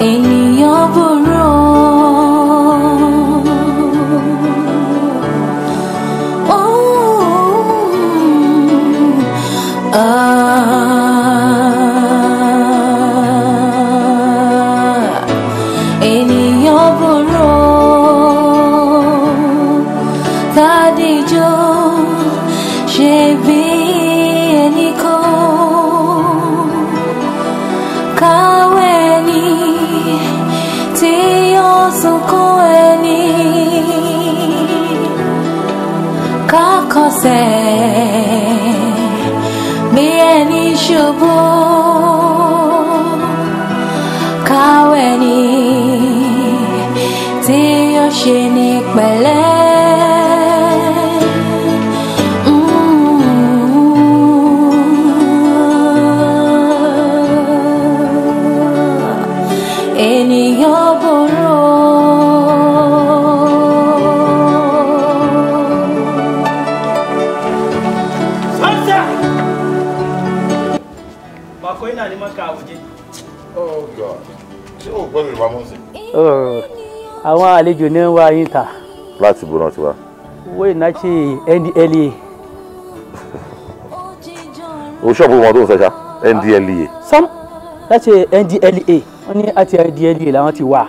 Ènìyàn burú. Ènìyàn burú. Kádìjọ́ ṣe bí ẹnì kan káwé ni tí yóò sunkún ẹni kákọsẹ̀ bí ẹni ṣubú káwé ni tí yóò ṣe ní pẹ̀lẹ́. Ènìyàn burú. Sọ́nsà! Bako ina neman ka a waje. Oh God. Ṣé o gbọ́ Yorùbá mọ́ sí? Àwọn àlejò ní wá yín ta. Láti bo náà ti wá. Wọ́n iná ṣe NDLEA. O ṣọ́ọ̀bù wọn tó ń sọ ṣá NDLEA. Sọ́m láti NDLEA wọ́n ní àti NDLEA làwọn ti wà.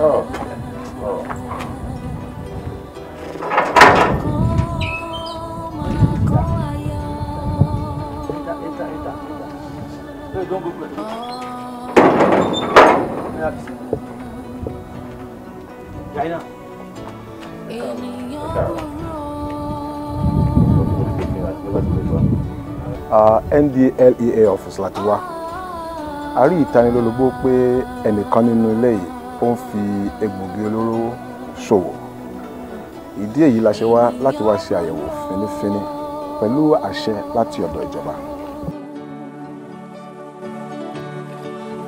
Oh. Oh. NDLEA office láti wá. A rí ìtanilólobó pé ẹnìkan nínú ilé yìí ó ń fi egbògi olóró ṣòwò. Ìdí èyí la ṣe wá láti wá ṣe àyẹ̀wò fínífíní pẹ̀lú àṣẹ láti ọ̀dọ̀ ìjọba.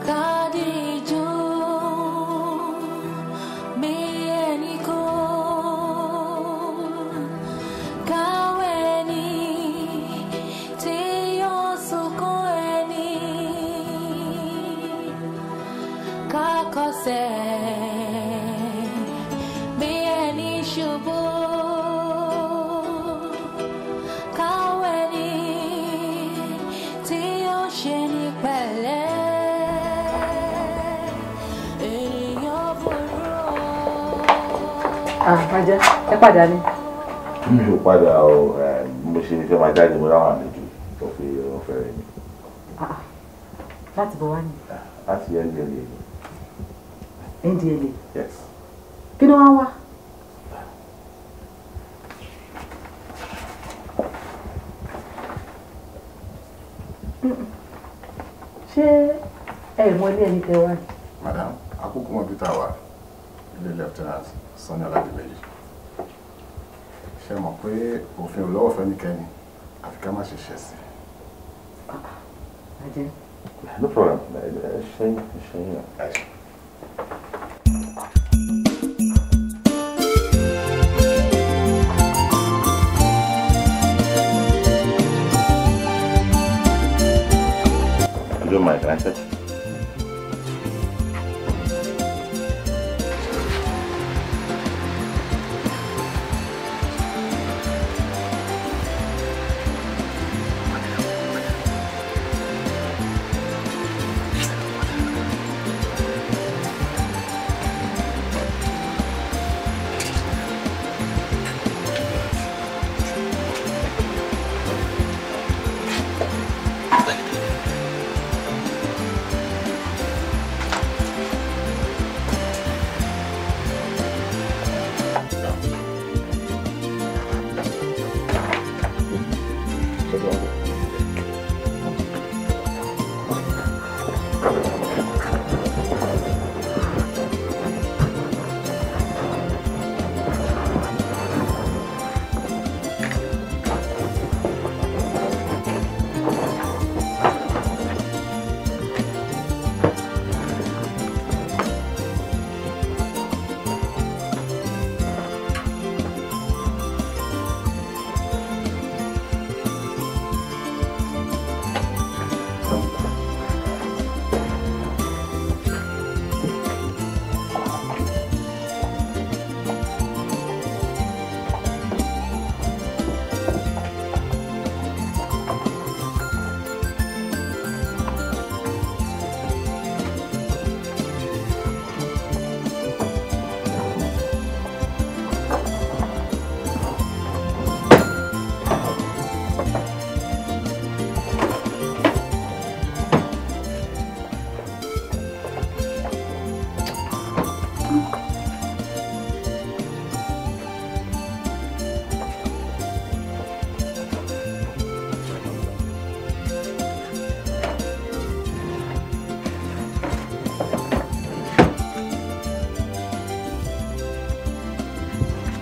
Kádìjọ́ bí ẹnì kan káwé ni tí yóò sunkún ẹni kákọsẹ̀ bí ẹni ṣubú káwé ni tí yóò ṣe ní pẹ̀lẹ́. Ènìyàn burú. Ah, Májẹ́, ẹ padà ni. Mi ò padà o, mo ṣe fẹ́ máa jáde mo ráwọn àlejò tó fi ọ̀fẹ́ rẹ̀ ni. Láti bọ̀ wá ni. Láti NDLEA ni. NDLEA. Yes. Kí ló wá ń wá? Ṣé ẹ mọ ilé ẹni tẹ wá ni? Madam, àkókò mọ̀ bí tá a wà ilé Lieutenant Sanni Ọládìméjì. Ṣé mọ̀ pé òfin ò lọ́wọ́ fẹ́nikẹ́ni àfi ká má ṣe ṣẹ̀ sí. Májẹ́. No problem. Ṣé ṣe yín. You don't mind, can I touch?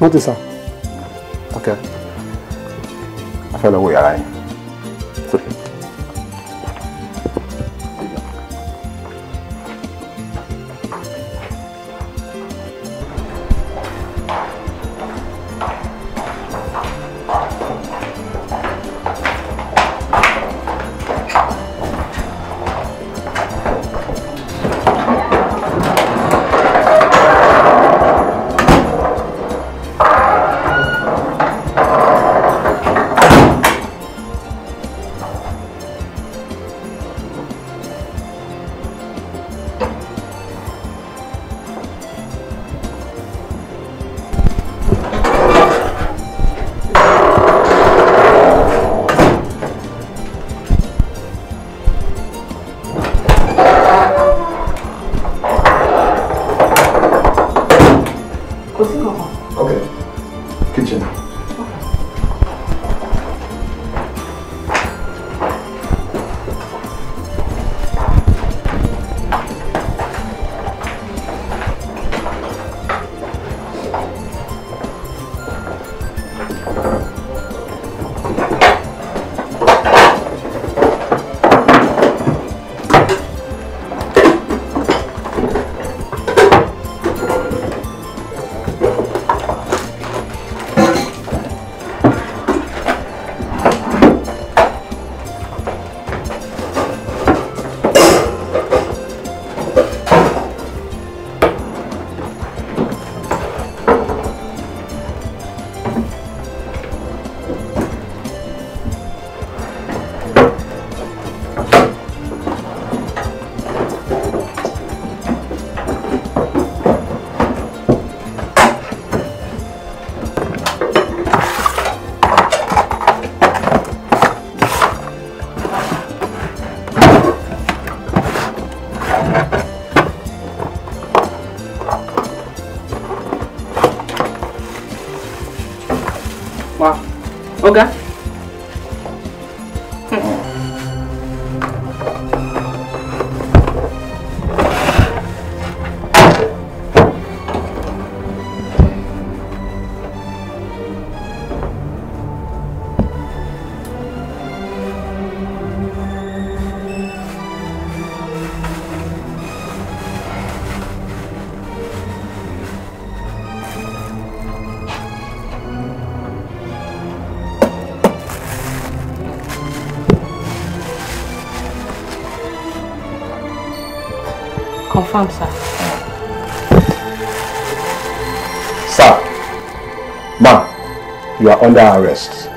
Nothing, sir. Okay. A fẹ́ lọ wo yàrá yín. It's okay. Kò sí kankan. Okay. Kitchen. Wow. Ọ̀gá. Confirm, sir. Sir, ma, you are under arrest.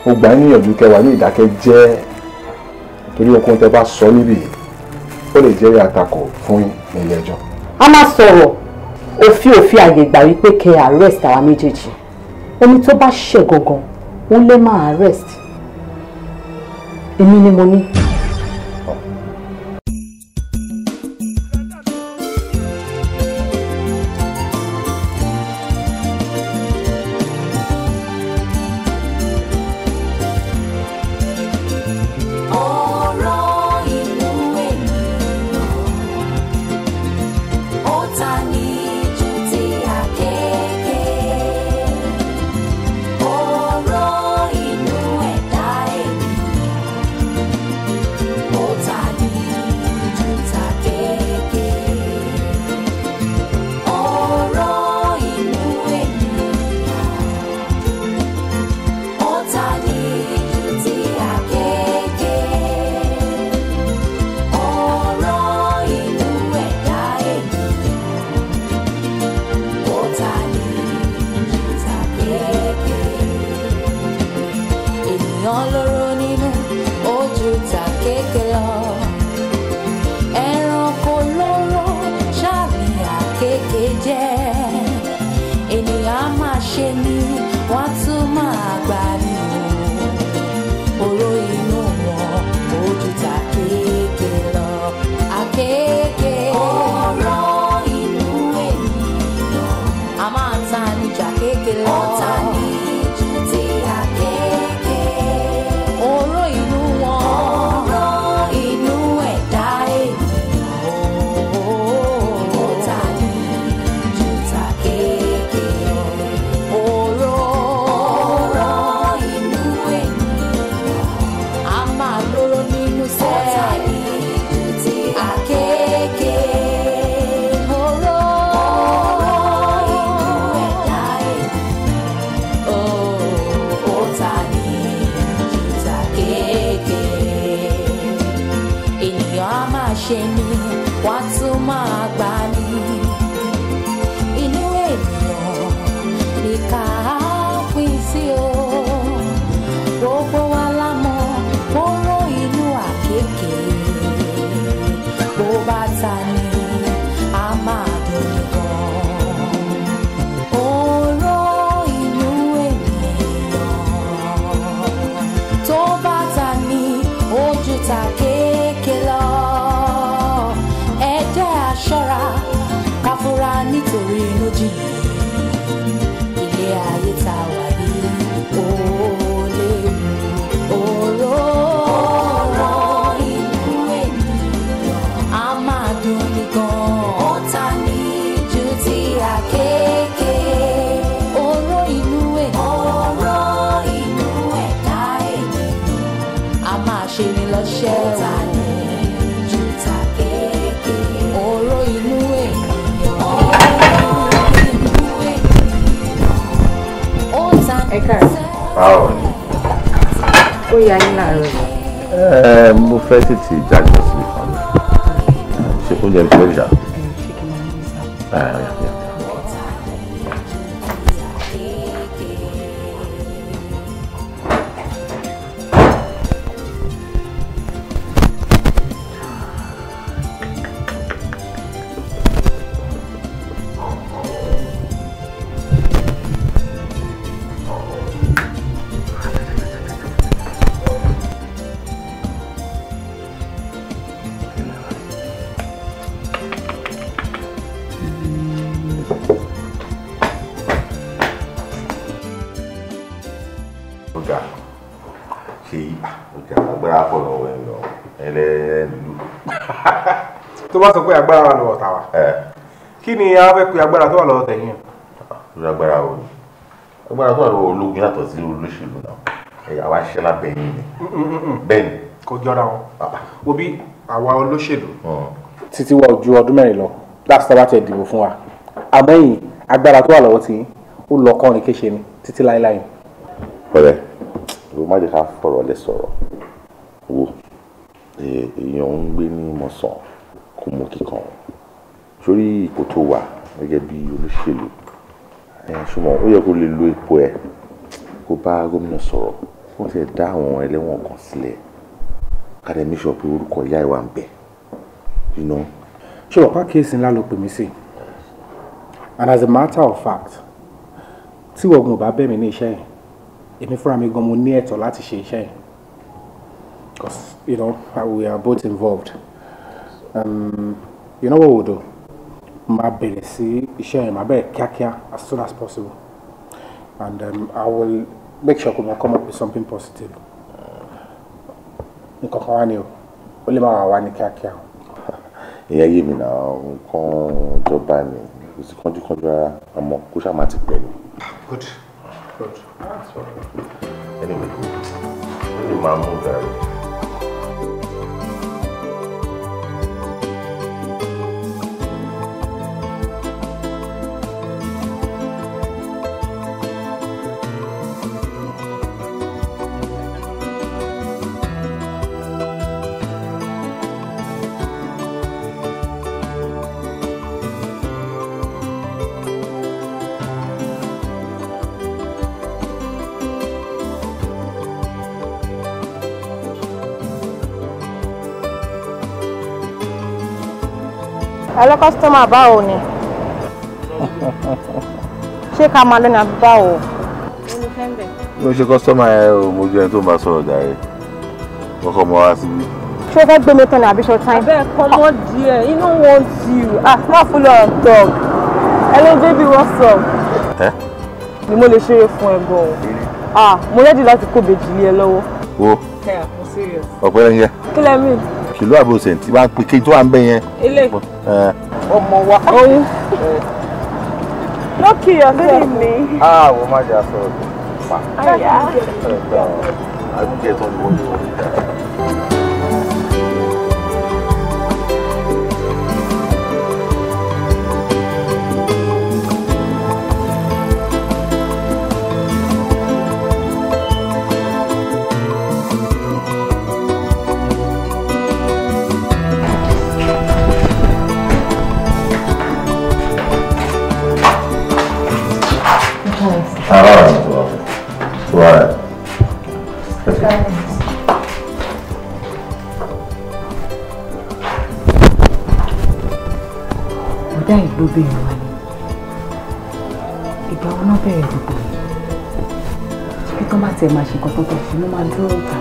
Mo gbà yín níyànjú kẹ́ wà ní ìdákẹ́jẹ́ torí ohunkóhun tẹ́ bá sọ níbí ó lè jẹ́rìí àtakò fún yín ní ilé ẹjọ́. A máa sọ̀rọ̀ òfin àyè gbà wípé kẹ́ arrest àwa méjèèjì. Ẹni tó bá ṣẹ̀ gangan, wọ́n lè máa arrest. Èmi ni mo ní. Ọ̀rọ̀ inú ènìyàn ó ta ní ju ti àkékè. Ọ̀rọ̀ inú ẹ̀dá ènìyàn ó ta ní ju tàkékè. Ọ̀rọ̀ inú ènìyàn ó ta ní ju ti àkékè. Ọ̀rọ̀ inú ẹ̀dá ènìyàn ó ta ní ju tàkékè. Ènìyàn lóró nínú ó ju tàkékè lọ. Ẹranko lóró ṣáàmì àkékè jẹ́. Ènìyàn á máa ṣe ni wọ́n á tún máa gbà ní o. Oró inú wọn ó ju tàkékè lọ. Àkékè. Ọ̀rọ̀ inú ènìyàn a máa ta ní jàkékè lọ. Ó ta ní ju ti àkékè. Oró inú wọn. Ọ̀rọ̀ inú ẹ̀dá ènìyàn. Ó ta ní ju tàkékè. ṣẹ́ o. Ta ni ju ta kéèké. Ọ̀rọ̀ inú ènìyàn. Ọ̀rọ̀ inú ènìyàn. Ó ta Ẹ káàárọ̀. Báwo ni? Ó yá yín láàárọ̀ yìí. Ẹ mo fẹ́ tètè jáde lọ síbi kan ní. Ṣé oúnjẹ mi ti fẹ́ jà? Ṣé kí n máa ń sá? Ẹ ẹ ẹ. Ọ̀gá ṣe ọ̀gá agbára pọ̀ lọ́wọ́ ẹ lọ ẹlẹ́ẹ̀lú. Tó bá sọ pé agbára wà lọ́wọ́ tàwa, kí ni a fẹ́ pe agbára tó wà lọ́wọ́ tẹ̀yìn? Lórí agbára o ni agbára tó wà lọ́wọ́ ológun yàtọ̀ sí olóṣèlú náà, ẹ̀yà wa ṣiṣẹ́ lábẹ́ yín ni. Bẹ́ẹ̀ ni. Kò jọra wọn. Wo bí àwa olóṣèlú. Títí wọ ju ọdún 4 lọ láti sábà tẹ dìbò fún wa, àmọ́ yìí agbára tó wà lọ́wọ́ tí ó lọ kọrin kéṣe ni títí láéláé. Ọ̀rẹ́, ìwọ má jẹ́ ká fọ̀rọ̀ lẹ sọ̀rọ̀. Wo èèyàn ń gbé ní mọ̀sán kó mú kíkan sórí ipò tó wà gẹ́gẹ́ bí olóṣèlú, ṣùgbọ́n ó yẹ kó lè lo ipò ẹ̀ kó bá gómìnà sọ̀rọ̀ kó tiẹ̀ dá àwọn ẹlẹ́wọ̀n kan sílẹ̀ kádẹ make sure pé orúkọ ìyá ìwà ń bẹ. Ṣé wọ́n pàkíyèsí ńlá ló pè mí sí? And as a matter of fact, tí wọ́n ò bá bẹ̀ mí ní iṣẹ́ yẹn, èmi fúnra mi gan mo ní ẹ̀tọ́ láti ṣe iṣẹ́ yẹn, because you know we are both involved. You know what we'll do? Máa bẹ̀rẹ̀ sí iṣẹ́ yẹn, máa bẹ̀rẹ̀ kíákíá as soon as possible, and I will make sure we come up with something positive. Nǹkan kan wá ní o, ó lè máa wà ní kíákíá. Ìyẹn yé mi náà, nǹkan ìjọba ni, kò sí kánjúkánjú rárá, àmọ́ kó ṣáà má ti pẹ́ ni. Good. Good. Anyway, ó lè máa mú gàrí. Hello customer, báwo ni? Ṣé ká máa lọ ní àbí báwo? Mo ṣe customer ẹ o, mo jẹ́ ẹni tó ń bá sọ̀rọ̀ jàre. Wọ́n kọ́ mọ wá síbí. Ṣé o fẹ́ gbé mi tán ní àbí ṣo time? Abeg comot there, he no want you. Ah, má follow am talk. Hello baby, what's up? Ẹ́? Ni mo lè ṣeré fún ẹ gan-an. Ah, mo ready láti kó bèjì lé ẹ lọ́wọ́. Wo. Yeah, I'm serious. Ọ̀pẹ lẹ́yìn yẹn. Kí lẹ mean? Kìlú àbò sẹ̀ǹtì wá pé kí tó wà ń bẹ̀ yẹn. Ilé. Ọmọ wa. Oyún. No kill yourself. Ah, wo má jà sọ̀rọ̀ pa. Àbíkẹ́ tó ń wọlé wọlé dáadáa. Ọ̀dà ìgbóbìnrin wa ni ìgbà wọn náà bẹ̀rẹ̀ gbogbo yìí, ṣé tó má tiẹ̀ máa ṣe nǹkan tó tọ́ ṣe ló máa dúró ta.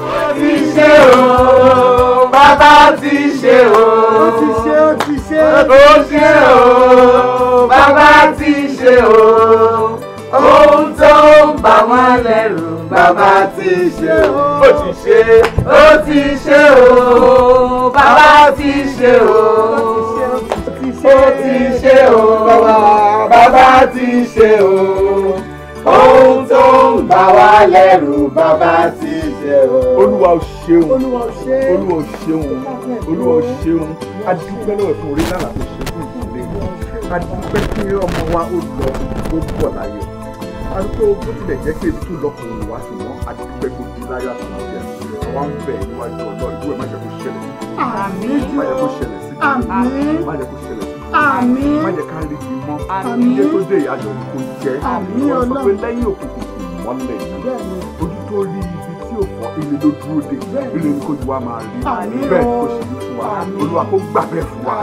Ó ti ṣe o, bàbá ti ṣe o. Ó ti ṣe, ó ti ṣe. Ó ṣe o, bàbá ti ṣe o. Ohun tó ń bà wọ́n lẹ́rù, bàbá ti ṣe o. Ó ti ṣe, ó ti ṣe o, bàbá ti ṣe o. Ó ti ṣe o. Ohun tó ń bà wá lẹ́rù bàbá ti ṣe o. Olúwa o ṣeun, Olúwa o ṣeun, Olúwa o ṣeun, Olúwa o ṣeun. A dúpẹ́ lọ́wọ́ fún orí lálàá tó ṣe fún ìdílé. A dúpẹ́ pé ọmọ wa ó lọ ó bọ̀ láyọ̀. A dúpẹ́ bó tilẹ̀ jẹ́ pé ibi tó lọ kò wá ṣùgbọ́n a dúpẹ́ kó di láyọ̀ àtàlàfíà. Àwa ń bẹ̀ níwájú ọ̀dọ́ ìlú ẹ̀ má jẹ́ kó ṣẹlẹ̀ sí. Àmín. Má jẹ́ kó ṣẹlẹ̀ sí. Àmín. Má jẹ́ kó ṣẹlẹ̀ sí. Àmín. Má jẹ́ ká rí ibi mọ́. Àmín. Ilé tó dé ìyàjọ̀ ni kò jẹ́. Àmín. Wọ́n sọ pé Ọlọ́run. lẹ́yìn òkùnkùn ìmọ́lẹ̀ ni. Ojú tó rí ibi tí ò fọ́ ilé ló dúró dé. Ilé ni kò ju wa máa rí. Àmín. Bẹ́ẹ̀ ni kò ṣe rí fún wa. Olúwa kó gbà bẹ́ẹ̀ fún wa.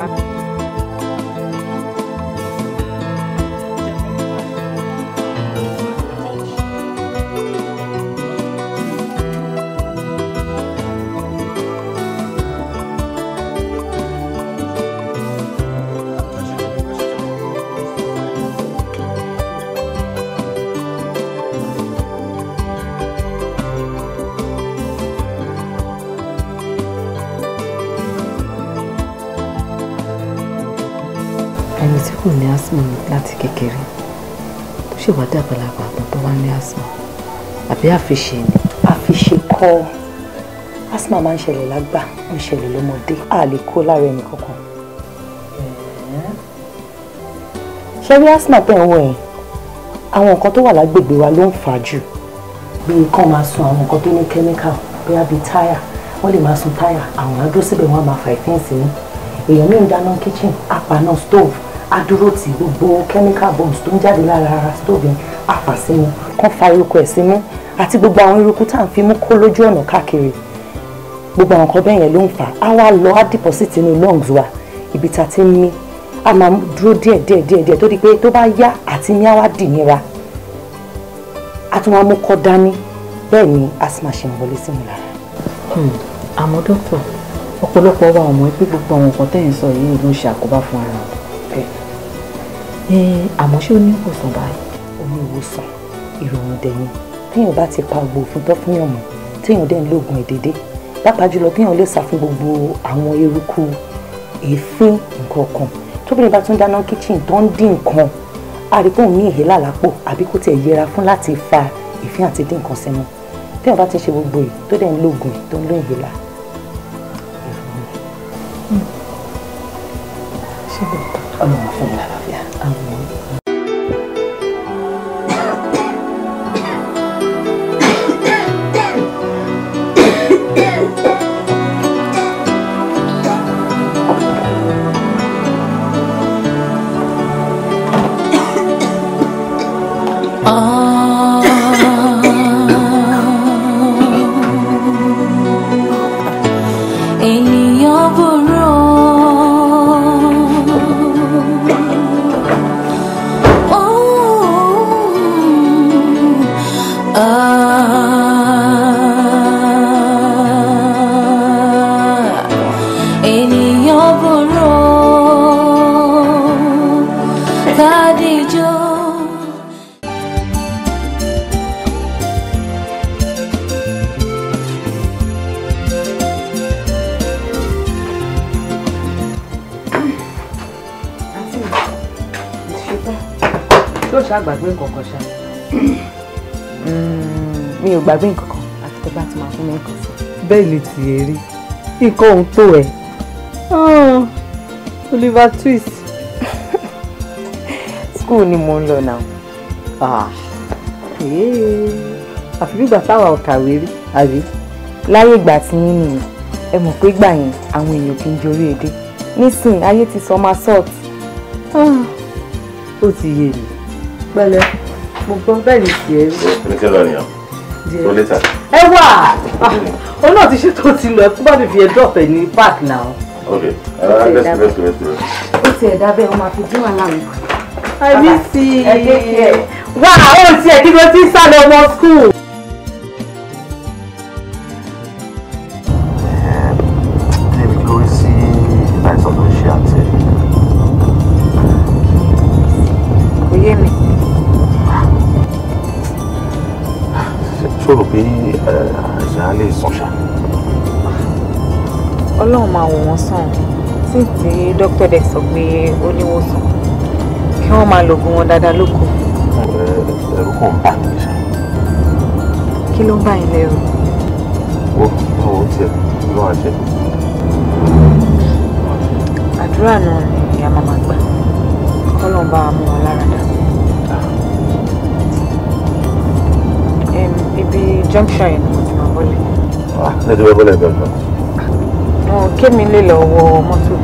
Ẹni tí kò ní asthma láti kékeré tó ṣe wá dàgbàlagbà tán tó wá ní asthma àbí àfiṣe ni. Àfiṣe kọ́, asthma máa ń ṣẹlẹ̀ lágbà, ń ṣẹlẹ̀ lọ́mọdé, a lè kó lára ẹnì kankan. Ṣé rí asthma tẹ̀ ń wọ̀ yẹn, àwọn nǹkan tó wà lágbègbè wa ló ń fà á jù. Bí nǹkan máa sun àwọn nǹkan tó ní chemical, bóyá bíi táyà, wọ́n lè máa sun táyà, àwọn á dúró síbẹ̀ wọ́n á máa fa ìfín sínú. Èèyàn míì ń dáná kitchen, á paná stove, á dúró tí gbogbo chemical bombs tó ń jáde lára ara stove yẹn á fà sínú, kán fa eruku ẹ̀ sínú àti gbogbo àwọn eruku tá à ń fi mú kó lójú ọ̀nà káàkiri. Gbogbo àwọn nǹkan bẹ́ẹ̀ yẹn ló ń fà á wá lọ á deposit inú lungs wa, ibi tá a ti ń mí, á máa dúró díẹ̀ díẹ̀ díẹ̀ díẹ̀ tó di pé tó bá yá àti mí á wá dì níra, á tún wá mú kọ́ dání. Bẹ́ẹ̀ ni asthma ṣe ń wọlé sínú lára. Àmọ́ dókítà, ọ̀pọ̀lọpọ̀ wa ò mọ̀ pé gbogbo àwọn nǹkan tẹ́ ẹ̀ ń sọ yìí ló ń ṣe àkóbá fún ara wọn. Àmọ́ ṣé ó ní ìwòsàn báyìí? Ó ní ìwòsàn, ìrọ̀rùn dẹ̀ ni. Téèyàn bá ti pa gbogbo òfin tó fún yàn mọ́, téèyàn dẹ̀ ń lóògùn ẹ̀ déédéé, pàápàá jùlọ téèyàn lè sá fún gbogbo àwọn eruku, èéfín, nǹkan kan. Tóbìnrin bá tún dáná kitchen tó ń dín nǹkan, á rí pé òun ní ìhélà lápò àbí kó tiẹ̀ yẹra fún láti fa èéfín àti dín nǹkan sẹ́nu. Téèyàn bá ti ṣe gbogbo yìí tó dẹ̀ ń lóògùn ẹ̀ tó ń lo ìhélà. Ṣé dókítà? Ọlọ́run fún mi lálàáfíà. Àmín. Ènìyàn burú o. Ènìyàn burú o. Kádìjọ́. Ṣé o ṣáà gbàgbé nǹkan kan ṣá? Mi ò gbàgbé nǹkan kan àti tẹ́ bá ti máa fún mi nǹkan sí. Bẹ́ẹ̀ lè tiẹ̀ rí nǹkan òun tó ẹ̀. Oliver Twist. School ni mo ń lọ náà. Àfi bígbà táwa ò kàwé rí, àbí? Láyé ìgbà tí yín nìyẹn, ẹ mọ̀ pé gbà yẹn àwọn èèyàn kì í jorí èdè. Nísìnyí ayé ti sọ máa sọ́ọ̀tì. Ó ti yé mi. Pẹ̀lẹ́, mo gbọ́ bẹ́ẹ̀ ni tiẹ̀ rí. Ẹni tí ń lọ nìyẹn. So later. Ẹ wà! Òun náà ti ṣe tó ti lọ, tó bá mi fi ẹ drop ẹ ní park now. Okay. Let's go, let's go, let's go. Ó tiẹ̀ dábẹ́, ó máa fi dín wàhálà mi. I miss you. Ẹ take care. Wá ó tiẹ̀ kí ló ti ń sá lọ ọmọ school. David lórí sí àìsàn tó ń ṣe àǹtí ẹ̀. Kò yé mi. Ṣé o rò pé àìsàn á lè sàn ṣá? Ọlọ́run máa wò wọ́n sàn tí tí dókítà dẹ̀ sọ pé ó níwòsàn kí wọ́n máa lògùn wọn dáadáa lóko. Ẹ̀rù kàn ń bà mí ṣá. Kí ló ń bá yín lẹ́rù? Ó tiẹ̀ ló wá ṣe. Àdúrà náà ni a máa máa gbà. Kọ́lọ́n bá wa mú wọn lára dá. Ibi junction yẹn ni mo ti máa bọ́lẹ̀. Ṣé ti fẹ́ bọ́lẹ̀ gangan? Mo kémi lè lọ wọ mọ́tò.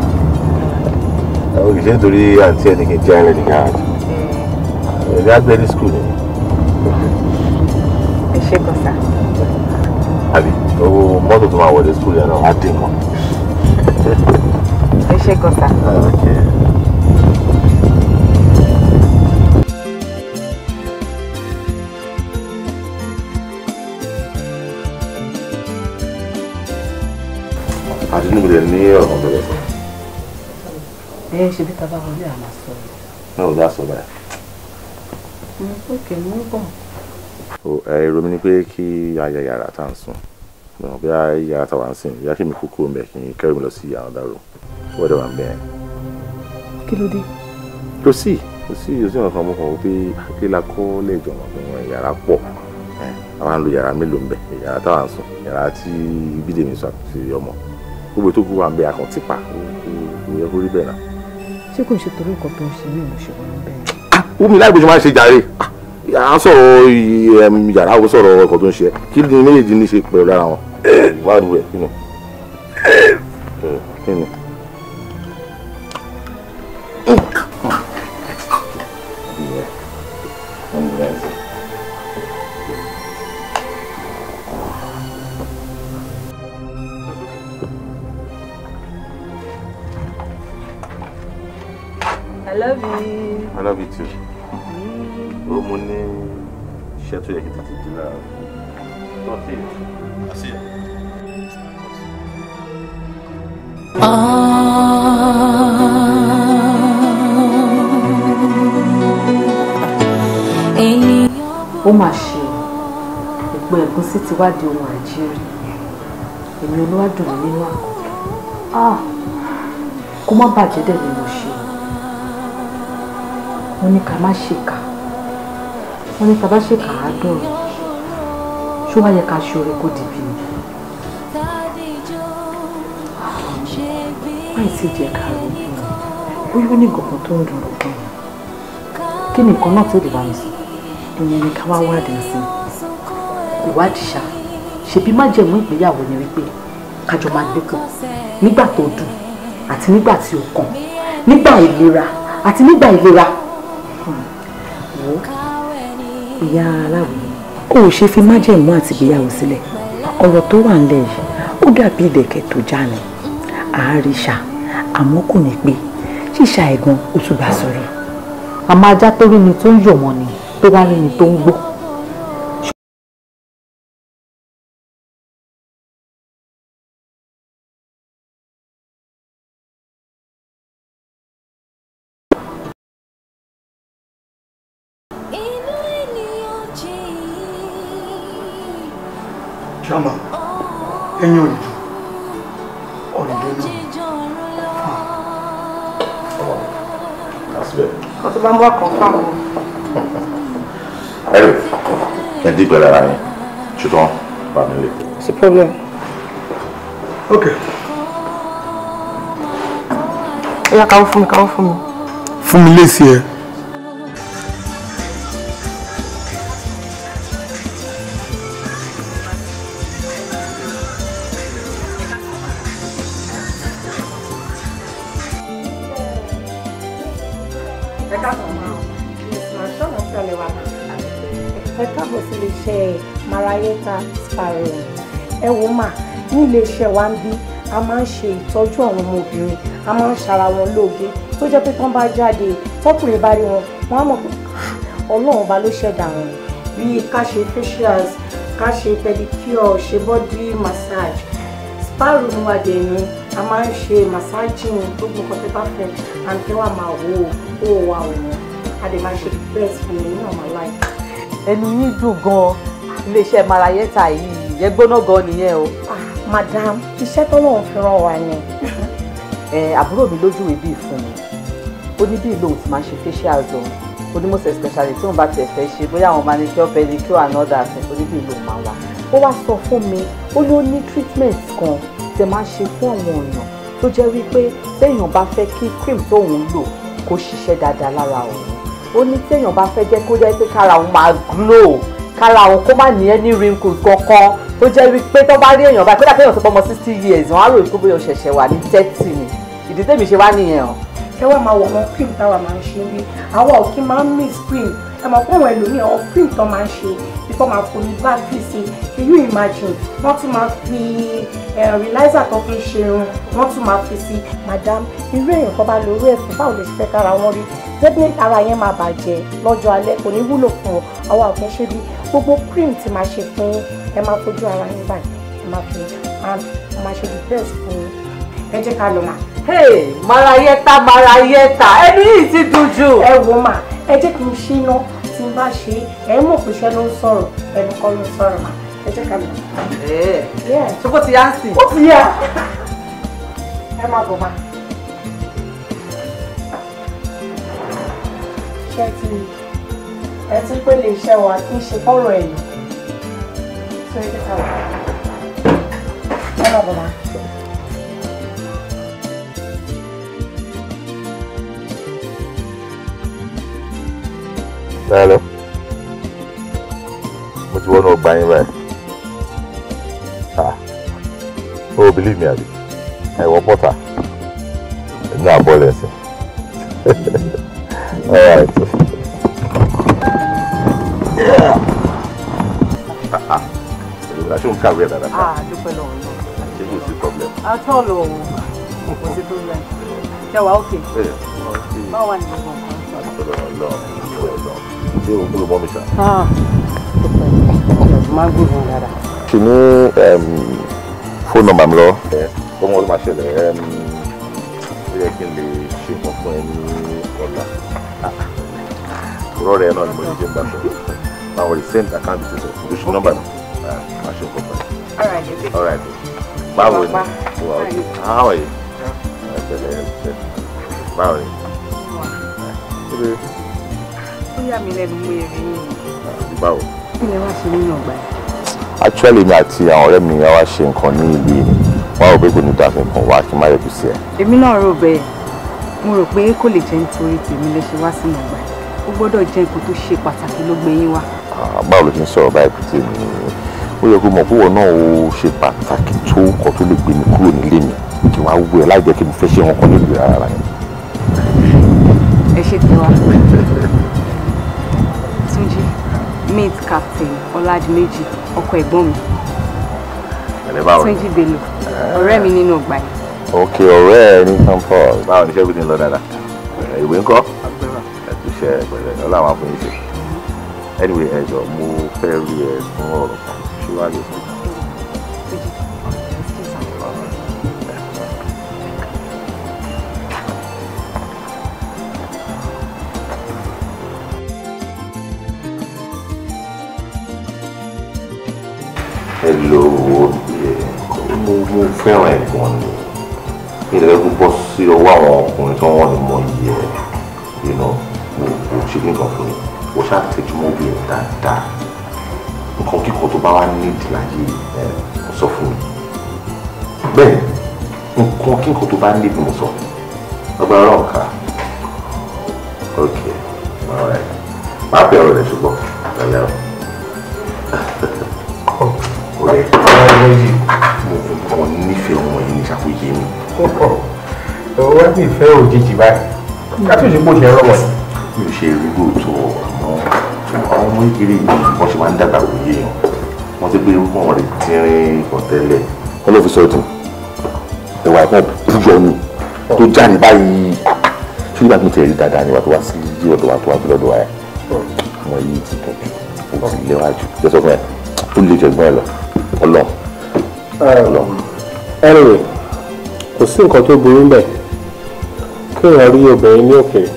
Àwọn kìí ṣe nítorí àǹtí ẹni kì í jẹ́ ẹlẹ́ni gáàjì. Ẹ̀mí á gbé ní skul ni. Ẹ ṣé gan sá. Àbí owó mọ́tò tó máa wọlé skul yẹn náà á dín kan. Ẹ ṣé gan sá. Okay. Àti níbo lè ní ọ̀rọ̀ kan tó lè sọ. Ẹ ṣe bí tábà wọlé àmà sọ yìí. Náà ò dá sọ báyìí. Ok, mo ń bọ̀. Èrò mi ni pé kí a ya yàrá tá à ń sùn. Bí a yàrá tá wà ń sìn, ìyá kí mi kúkú mẹ́ kí n kẹ́rù mi lọ sí another room. Wọ́n dẹ̀ wà ń bẹ́ẹ̀. Kí ló dé? Kò sí nǹkan mo kàn wọ́n pé kí la kọ́ lẹ́jọ̀ wọn yàrá pọ̀. Àwa ń lo yàrá mélòó ń bẹ̀, yàrá tá wà ń sùn, yàrá tí Bídèmí sùn àti ọmọ. Gbogbo tó kú wa ń bẹ àkàntì pa, kò yẹ kó rí bẹ́ẹ̀ náà. Ṣé kò ń ṣe torí nǹkan tó ń ṣe mí mo ṣe wọnú bẹ́ẹ̀? Wúmi láì bó ṣe máa ń ṣe jàre. À ń sọ̀rọ̀ yàrá ó sọ̀rọ̀ ọkọ̀ tó ń ṣe. Kí ni méjèèjì ní ṣe pẹ̀lú ara wọn? Wá ní wẹ̀ kí ni? Kí ni? I love you. I love you too. Ó mú ní iṣẹ́ tó yẹ kí tètè dé lára. I see you. Ó mà ṣe o, òpin ẹ̀gúsí ti wá di ohun àjírí. Èmi Olúwadùn mi nínú àkọ́kọ́. Kó má bàjẹ́ dẹ̀ ni mo ṣe. Wọ́n ní ká má ṣèkà, wọ́n ní ká bá ṣèkà á dọ̀rọ̀. Ṣó wá yẹ ká ṣe oore kó dìbì ni? Láì tí jẹ́ ká ronú, bóyá ó ní nǹkan tó ń dùn lọ́kàn mi. Kí ni nǹkan náà tó lè bá mi sọ? Ìyẹn ni ká wá wádìí sí i. Ìwádìí ṣá, ṣebí májẹ̀mú ìgbéyàwó ni wípé kájọ máa gbé pọ̀ nígbà tó dùn àti nígbà tí ó kàn, nígbà ìlera àti nígbà ìlera. Wo ìyá aláwìyé, o ò ṣe fi májẹ̀mú àti ìgbéyàwó sílẹ̀. Ọ̀rọ̀ tó wà ńlẹ̀ yìí ó dàbí ìlẹ̀kẹ̀ tó já ni. Àáríṣà àmọ́ kò ní pé ṣíṣà ẹ̀gan ó tún bá sọ̀rọ̀. Àmọ́ ajá tó rí ni tó ń yọ̀ wọ́n ni tó wá rí ni tó ń gbó. Ṣáma, ẹ̀yin òrìjú, ọ̀rìjọ́ náà. Kò tó bá ń bọ̀ kàn fáwọn. Ẹ̀rù, ẹ dí pẹ̀lú ara yín, ṣùgbọ́n bá mi lè. What's the problem? Okay. Ó yá, káwọ́ fún mi, káwọ́ fún mi. Fún mi lésì ẹ. Ẹ káàbọ̀ sí iléeṣẹ́ Marayeta Spa Room. Ẹ wò mà, ní iléeṣẹ́ wa ń bí a máa ń ṣe ìtọ́jú àwọn ọmọbìnrin, a máa ń ṣara wọn lóge tó jẹ́ pé tán bá jáde tọkùnrin bá rí wọn, wọn á mọ̀ pé Ọlọ́run bá ló ṣẹ̀dá wọn. Bíi ká ṣe facials, ká ṣe pedicure, ṣe body massage. Spa room wa dẹ̀ ni a máa ń ṣe massaging gbogbo nǹkan tẹ́ bá fẹ́, and kẹ́ wà máa wò ó wà wọ́n. A dẹ̀ máa ṣe best fún mi nínú àwọn life. Ẹnu yín dùn gan-an, iléeṣẹ́ Marayeta yìí yẹ gbóná gan-an nìyẹn o. Madam, iṣẹ́ tọ́lọ́run fi rán wa ni. Àbúrò mi lójúwèé bíi fún mi, ó ní bíi lòun ti máa ṣe facials o, Ó ní most especially tí òun bá tiẹ̀ fẹ́ ṣe bóyá àwọn manicure, pedicure and others, ó ní bí ìlú máa wà. Ó wá sọ fún mi, ó ló ní treatment kan tẹ máa ṣe fún àwọn èèyàn tó jẹ́ wípé téèyàn bá fẹ́ kí cream tóun lò kó ṣiṣẹ́ dáadáa lára òun. Ó ní téèyàn bá fẹ́ jẹ́ kó jẹ́ pé kára òun máa glow, kára òun kó má ní any wrinkles kankan, tó jẹ́ wípé tó bá rí èèyàn báyìí, kódà kéèyàn tó bọ́ ọmọ 60 years, wọ́n á rò pé bóyá ó ṣẹ̀ṣẹ̀ wà ní 30 ni. Ìdí tèmi ṣe wá nìyẹn o. Ẹ wá máa wọ̀ wọn, cream táwa máa ń ṣe bí àwa ò kí máa ń mix cream. Ẹ mọ̀ pé àwọn ẹlòmíì, àwọn cream tó máa ń ṣe bí kò máa fomi battery sí. Can you imagine? Wọ́n tún máa fi relaxer tó fi ń ṣe irun, wọ́n tún máa fi sí. Madam, irú èèyàn kan bá lo irú ẹ̀fún, báwo lè ṣe fẹ́ kára wọn rí? Definitely ara yẹn máa bàjẹ́ lọ́jọ́ alẹ́, kò ní wúlò fún ọ. Àwa ò kí ń ṣe bí gbogbo cream tí máa ṣe fún yín, ẹ máa fojú ara yín báyìí, ẹ máa fi and máa ṣe the best fún yín. Ẹ jẹ́ ká lọ mà. Hey, Marayeta, Marayeta, ẹnu yìí ti dùn jù. Ẹ wo mà, ẹ jẹ́ kí n ṣe iná. Tí n bá ṣe, ẹ mọ̀ pé iṣẹ́ ló ń sọ̀rọ̀, ẹnu kọ́ ló ń sọ̀rọ̀ mà. Ẹ jẹ́ ká lọ. Ṣé kò ti yá sí? Ó ti yá. Ẹ má bọ̀ mà. Ṣé ti ẹ ti pé lè ṣe wà kí n ṣe fọ́rọ̀ ẹ̀yìn tó? Ẹ jẹ́ ká lọ. Ẹ má bọ̀ mà. Hello. Mo ti wọnú ọgbà yín báyìí. Ah. Oh, believe me, àbí? Ẹ wọ pọ́tà. Èmi náà bọ́ lẹ́sìn. All right. Yeah. Ah ah. Ṣé o ń kàwé ẹ̀ dáadáa? Ah, dúpẹ́ lọ́wọ́ náà. Ṣé kò sí problem? Àtọ́ lò ó, kò sí problem. Ṣé wàá òkè? Báwo wà ní gbogbo nǹkan? Ṣé o gbúrò mọ́ mi ṣá? Ah, dúpẹ́. Máa ń gbúrò wọn dáadáa. Ṣe ní fóònù nọ́mbà mi lọ. Ọmọ ọdún máa ṣẹlẹ̀, ó yẹ kí n lè ṣe nǹkan fún ẹ ní ọ̀la. Òrọ̀ rẹ̀ náà ni mo lè jẹ́ ń bá sọ. Báwo ni send account details ẹ̀ lóṣù nọ́mbà mi? Máa ṣe nǹkan fún ẹ. All right. Báwo ni? How are you? Báwo ni? Ó yà mí lẹ́nu mú eré yín. Báwo? Kí lẹ wá ṣe nínú ọgbà yìí? Actually, mi àti àwọn ọ̀rẹ́ mi wá ṣe nǹkan ní ìlú yìí. Wọ́n rò pé kò ní dáa fún nǹkan wá kí n má yọjú sí ẹ. Èmi náà rò bẹ́ẹ̀. Mo rò pé kò lè jẹ́ nítorí tèmi lè ṣe wá sínú ọgbà yìí. Ó gbọ́dọ̀ jẹ́ nǹkan tó ṣe pàtàkì ló gbé yín wá. Báwo ló ṣe ń sọ̀rọ̀ báyìí pété mi? Ó yẹ kó mọ̀ pé wọ́n náà ó ṣe pàtàkì tó nǹkan tó lè gbé mi kúrò nílé mi kí wọ́n á wú ẹ láì jẹ́ kí mo fẹ́ ṣe wọn kan nílùú rárá yẹn. Ẹ ṣe tiwa. Túnjí, meet Captain Ọládìméjì, ọkọ ẹ̀gbọ́n mi. Ẹ̀lẹ́, báwo ni? Túnjí Bello, ọ̀rẹ́ mi nínú ọgbà yìí. Ok, ọ̀rẹ́ ẹ ní campus. Báwo ni iṣẹ́ bí ti ń lọ dáadáa? Ìwé ńkọ́? Ẹ kú iṣẹ́ pẹ̀lẹ́, Ọlọ́run á fún yín ṣe. Anyway, ẹ jọ̀ọ́, mo fẹ́ rí ẹ fún ọ̀rọ̀ kan. Ṣé wàá lè sọ? Túnjí, excuse me. Hello, mo fẹ́ràn ẹ̀ gan ni. Mi ò lè fẹ́ bọ́ sí ọwọ́ àwọn ọkùnrin tí wọ́n ní mọ iye ẹ̀. Mo kò ṣe ní nǹkan fún mi. Mo ṣáà tẹjú mọ́ bí ẹ̀ dáadáa. Nǹkan kíkan tó bá wá nídìí láyé ẹ̀, mo sọ fún mi. Bẹ́ẹ̀, nǹkan kíkan tó bá nídìí, mo sọ. Agbára Ọlọ́run ká. Ok, all right. Máa pè ọ̀rọ̀ rẹ̀ ṣùgbọ́n. Ẹ̀yà ọ̀rẹ́ yìí, mo kàn nífẹ̀ẹ́ ọmọ yìí ní ṣàkóyè mi. Ó wá ní ìfẹ́ òjijì báyìí ká tó ṣe bó ṣe rọwọ́. Mi ò ṣe rí lóòótọ́, àmọ́ àwọn ọmọ kékeré yìí, wọ́n ṣe máa ń dàgbà kò yé yàn. Wọ́n ti gbé irúgbọ́n wọn rè tínrín kan tẹ́lẹ̀. Wọ́n ló fi sọ́dún ẹ̀wà ẹ̀kọ́ búyọ ni tó jáde báyìí. Ṣé nígbà tí mo ti rí dáadáa ni wà tó wá sí ọ̀dọ̀ wa, tó wá sí lọ́dọ̀ wa ẹ̀, ọmọ yìí ti dùn jù, ó ti lẹ́wà jù. Jẹ́ sọ fún ẹ, ó lè jẹ ẹ̀gbọ́n ẹ lọ ọlọ́run. Anyway, kò sí nǹkan tó burú bẹ́ẹ̀ kéèyàn rí obìnrin ní òkèèrè,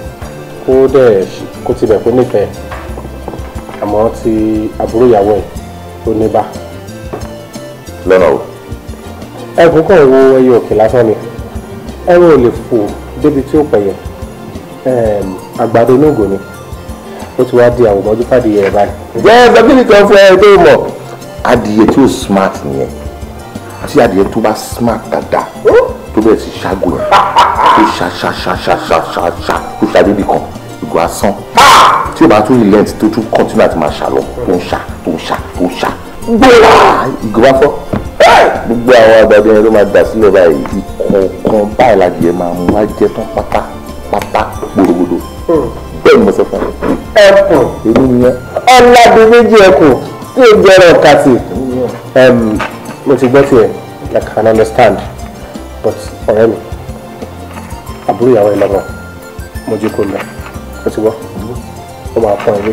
kó dẹ̀ kó tibẹ̀ kó nífẹ̀ẹ́, àmọ́ ti àbúrò ìyàwó ẹ̀ tó ní bá. Lọ́nà o? Ẹkùn kàn wo ẹyẹ òkè lásán ni, ẹrù ò lè fò débi tí ó pẹ̀yẹ. Àgbàdo inú ògò ni. Ó ti wá di àwòmọ́jú fàdíyẹ ẹ̀ báyìí. Jẹ́ ẹ kí ni kan fún ẹ tó mọ̀. Adìyẹ tí ó smart nìyẹn. Tí adìyẹ tó bá smart dáadáa tó bẹ̀rẹ̀ sí ṣáàgùn yẹn tó ṣá ṣá ṣá ṣá ṣá ṣá ṣá tó ṣá débi kan ìgò asán. Tí o bá tún relent tó tún continue àti máa ṣà lọ tó ń ṣá tó ń ṣá tó ń ṣá. Gbéra ìgò bá fọ́. Gbogbo àwọn àgbàdo yẹn ló máa dà sílẹ̀ báyìí. Ìkọ̀ọ̀kan báyìí ládìyẹ máa mú wá jẹ tán pátá pátá gbòrògbòdò. Bẹ́ẹ̀ ni mo sọ fún ẹ. Ẹkùn èmi nìyẹn. Ọ̀làdìmẹ́jì ẹkùn tí ó jẹ́ ẹ̀rọ kàtì. Mo ti gbọ́ tiẹ̀, I can understand, but ọ̀rẹ́ mi, àbúrò ìyàwó ẹ̀ lọ́mọ, mo jí kó lọ, mo ti gbọ́, ó máa pọ́n ilé.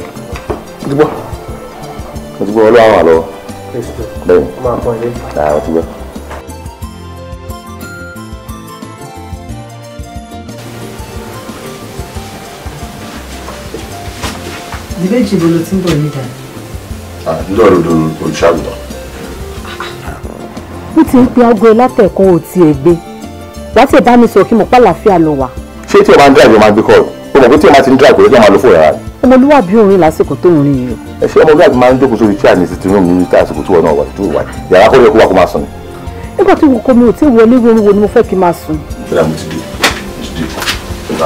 Mo ti gbọ́, mo ti gbọ́, Ọlọ́run wà lọ́wọ́. Bẹ́ẹ̀ni, ó máa pọ́n ilé. Mo ti gbọ́. Ìbejì ibo ló ti ń bọ̀ nídà? Ǹjọ́ ló olùṣàgùtàn. Mo ti ń pe aago ẹ látẹ̀kọ́ ò tiẹ̀ gbé. Wàá tiẹ̀ bá mi sọ̀rọ̀ kí mo pàlàáfíà lọ wà. Ṣé tí o máa ń drive o máa gbé kọ́ọ̀lù? O mọ̀ pé tí o máa ti ń drive kò yẹ kí o máa lo fóònù rárá. Ọmọlúwàbí òun rìn lásìkò tó ń rìn yìí. Ẹ ṣé ọmọlúwàbí máa ń jókòó sórí chair ní sitting room ní àsìkò tí wọn náà wà tó wà. Yàrá kó lè kó wa kó máa sùn ni. Nígbà tí kò mi ò tí ì wọlé wo ni mo fẹ́ kí n máa sùn. Bẹ́ẹ̀ mo ti dé, mo ti dé.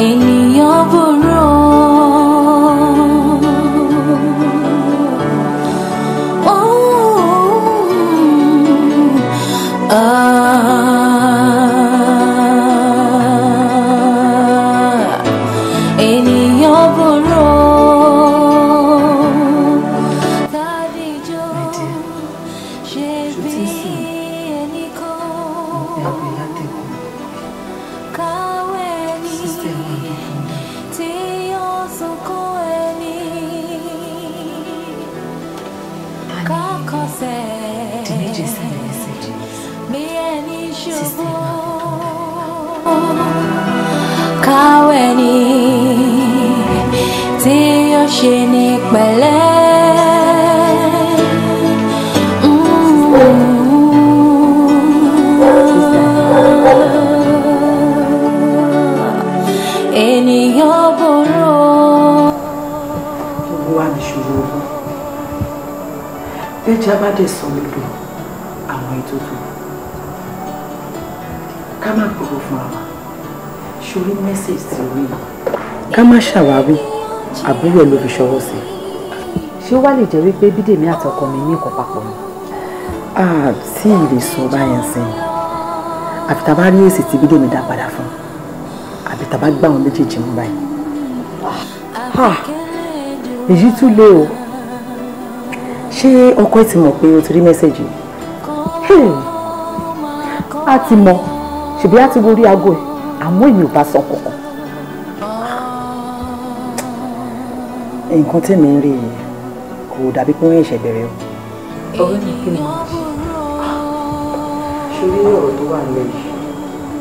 Ènìyàn burú ènìyàn burú tàdíjọ́ ṣe bí ẹnìkan káwé ní tí ó sunkún ẹni kákọsẹ̀ bí ẹni ṣubú káwé ní tí ó ṣe ní pẹ̀lẹ́. Ènìyàn burú. Gbogbo wa ní ṣòro owó. Bẹ́ẹ̀ni a bá dẹ̀ sọ lódò àwọn ètùtù. Ká má gbogbo fúnra wa. Ṣorí mẹ́sẹ̀jì tí orí yìí. Ká má ṣàwáwí, àbúrò ẹ̀ ló fi ṣọwọ́ sí. Ṣé ó wá lè jẹ́ wípé Bídèmí àti ọkọ mi ní nǹkan papọ̀ ni? A tí ì lè sọ báyẹn sí ni. Àfi tá a bá rí èsì tí Bídèmí dá padà fún un. Àbí tá a bá gbá àwọn méjèèjì mú báyìí. Èyí tún lé o. Ṣé ọkọ ẹ ti mọ̀ pé o ti rí mẹ́sẹ̀jì? A ti mọ̀, ṣèbí a ti wo orí aago ẹ̀, àmọ́ èmi ò bá sọ kankan. Nǹkan tèmi ń rí yìí kò dàbí pé wọ́n ṣẹ̀ṣẹ̀ bẹ̀rẹ̀ o. Ọ̀rẹ́ mi kí ni mo ṣe? Ṣorí ọ̀rọ̀ tó wà nílẹ̀ yìí,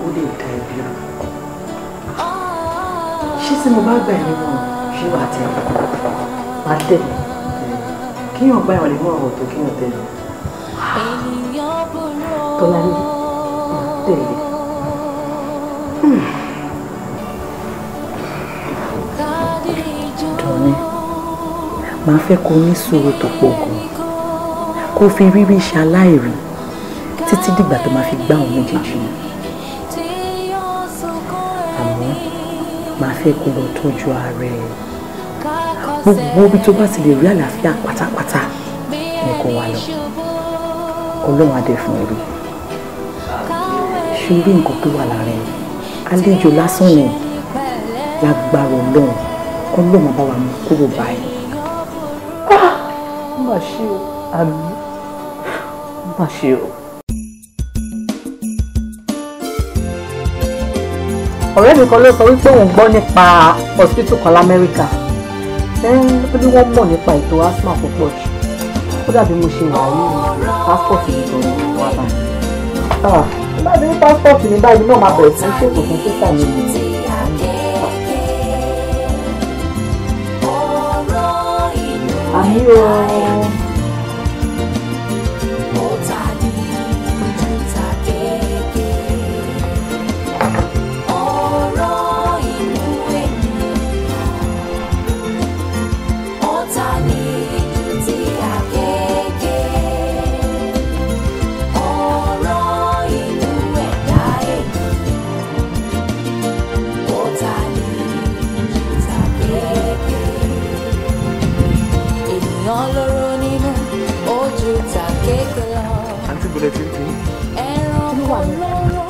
ó lè da ẹbí rú. Ṣé tí mo bá gbà ẹ́ nímọ̀ràn, ṣé wàá tẹ̀lé? Màá tẹ̀lé. Kíyàn gbà yàn nímọ̀ràn ọ̀tọ̀ kíyàn tẹ̀lé. Tọ́lání, màá tẹ̀lé. Dùnní, màá fẹ́ kó ní sùúrù tó pọ̀ gan-an, kó fi rírí ṣe aláìrí títí dìgbà tó máa fi gbá àwọn méjèèjì mú. Àmọ́ màá fẹ́ kó lọ tọ́jú ara ẹ̀. Gbogbo ibi tó bá ti lè rí àlàáfíà pátápátá ni kó wá lọ. Ọlọ́run á dẹ̀ fún ẹ rí. Ṣé orí nǹkan tó wà lára ẹ̀? Àlejò lásán ni. Lágbára Ọlọ́run, Ọlọ́run á bá wa mú kúrò báyìí. Ó mà ṣe o, àmín. Ó mà ṣe o. Ọ̀rẹ́ mi kan ló sọ wípé òun gbọ́ nípa hospital kan l'Amẹ́ríkà. Ó ní wọ́n mọ̀ nípa ètò asthma púpọ̀ jù. Ó dàbí mo ṣe wà yìí, passport mi gan ni mo wá báyìí. Bá mi ní passport mi báyìí náà máa bẹ̀rẹ̀ sí í ṣètò fún sísà mi nìyẹn. Àmì o.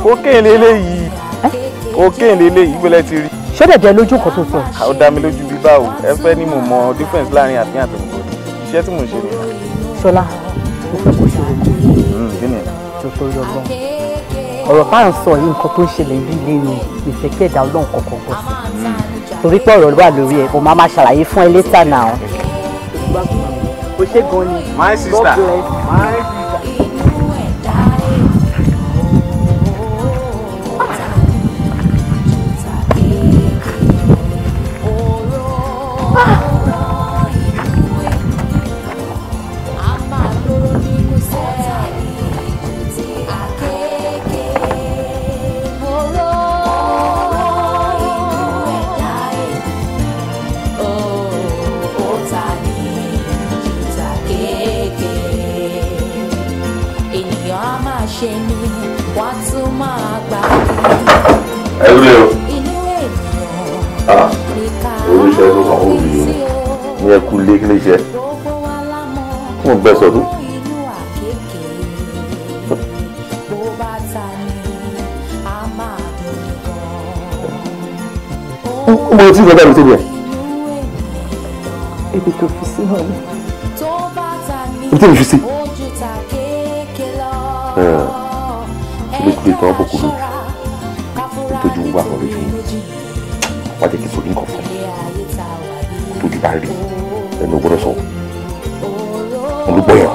Cocaine leléyìí. Cocaine leléyìí gbọ́lẹ̀ ti rí. Ṣé dẹ̀dẹ̀ lójú kan tó sọ? Ó dá mi lójú bí báwo. Ẹ fẹ́ ní mo mọ difference láàrin àfihàn àti òǹkọ. Iṣẹ́ tí mò ń ṣe nìyẹn. Ṣọlá, mo fẹ́ kó ṣe òkú. Kí ni? Jọ torí Ọlọ́run. Ọ̀rọ̀ tá à ń sọ yìí, nǹkan tó ń ṣẹlẹ̀ ní ilé ni ìfẹ́ kí ẹ̀dá Ọlọ́run kọ̀ọ̀kan gbọ́ sí. Torí pé ọ̀rọ̀ wà lórí ẹ̀, mo máa ṣàlàyé fún ẹ later now. O ṣé gan ni. My sister. God bless. My sister. Ní ẹkú lé kí lè ṣe fún bẹ́ẹ̀ sọdún. Mo ti gbọ́dọ̀ mi síbi ẹ̀. Ibi tó fi sí náà ni. Ibi tí mi fi sí. Kúlẹ̀kúlẹ̀ tó wọ́n bò kú lójú. Nítorí wà wọ́n lójú. Wá jẹ́ kí n sọ ní nǹkan fún mi. Tójú bá rí ẹnu gbọ́dọ̀ sọ olùgbọyàn.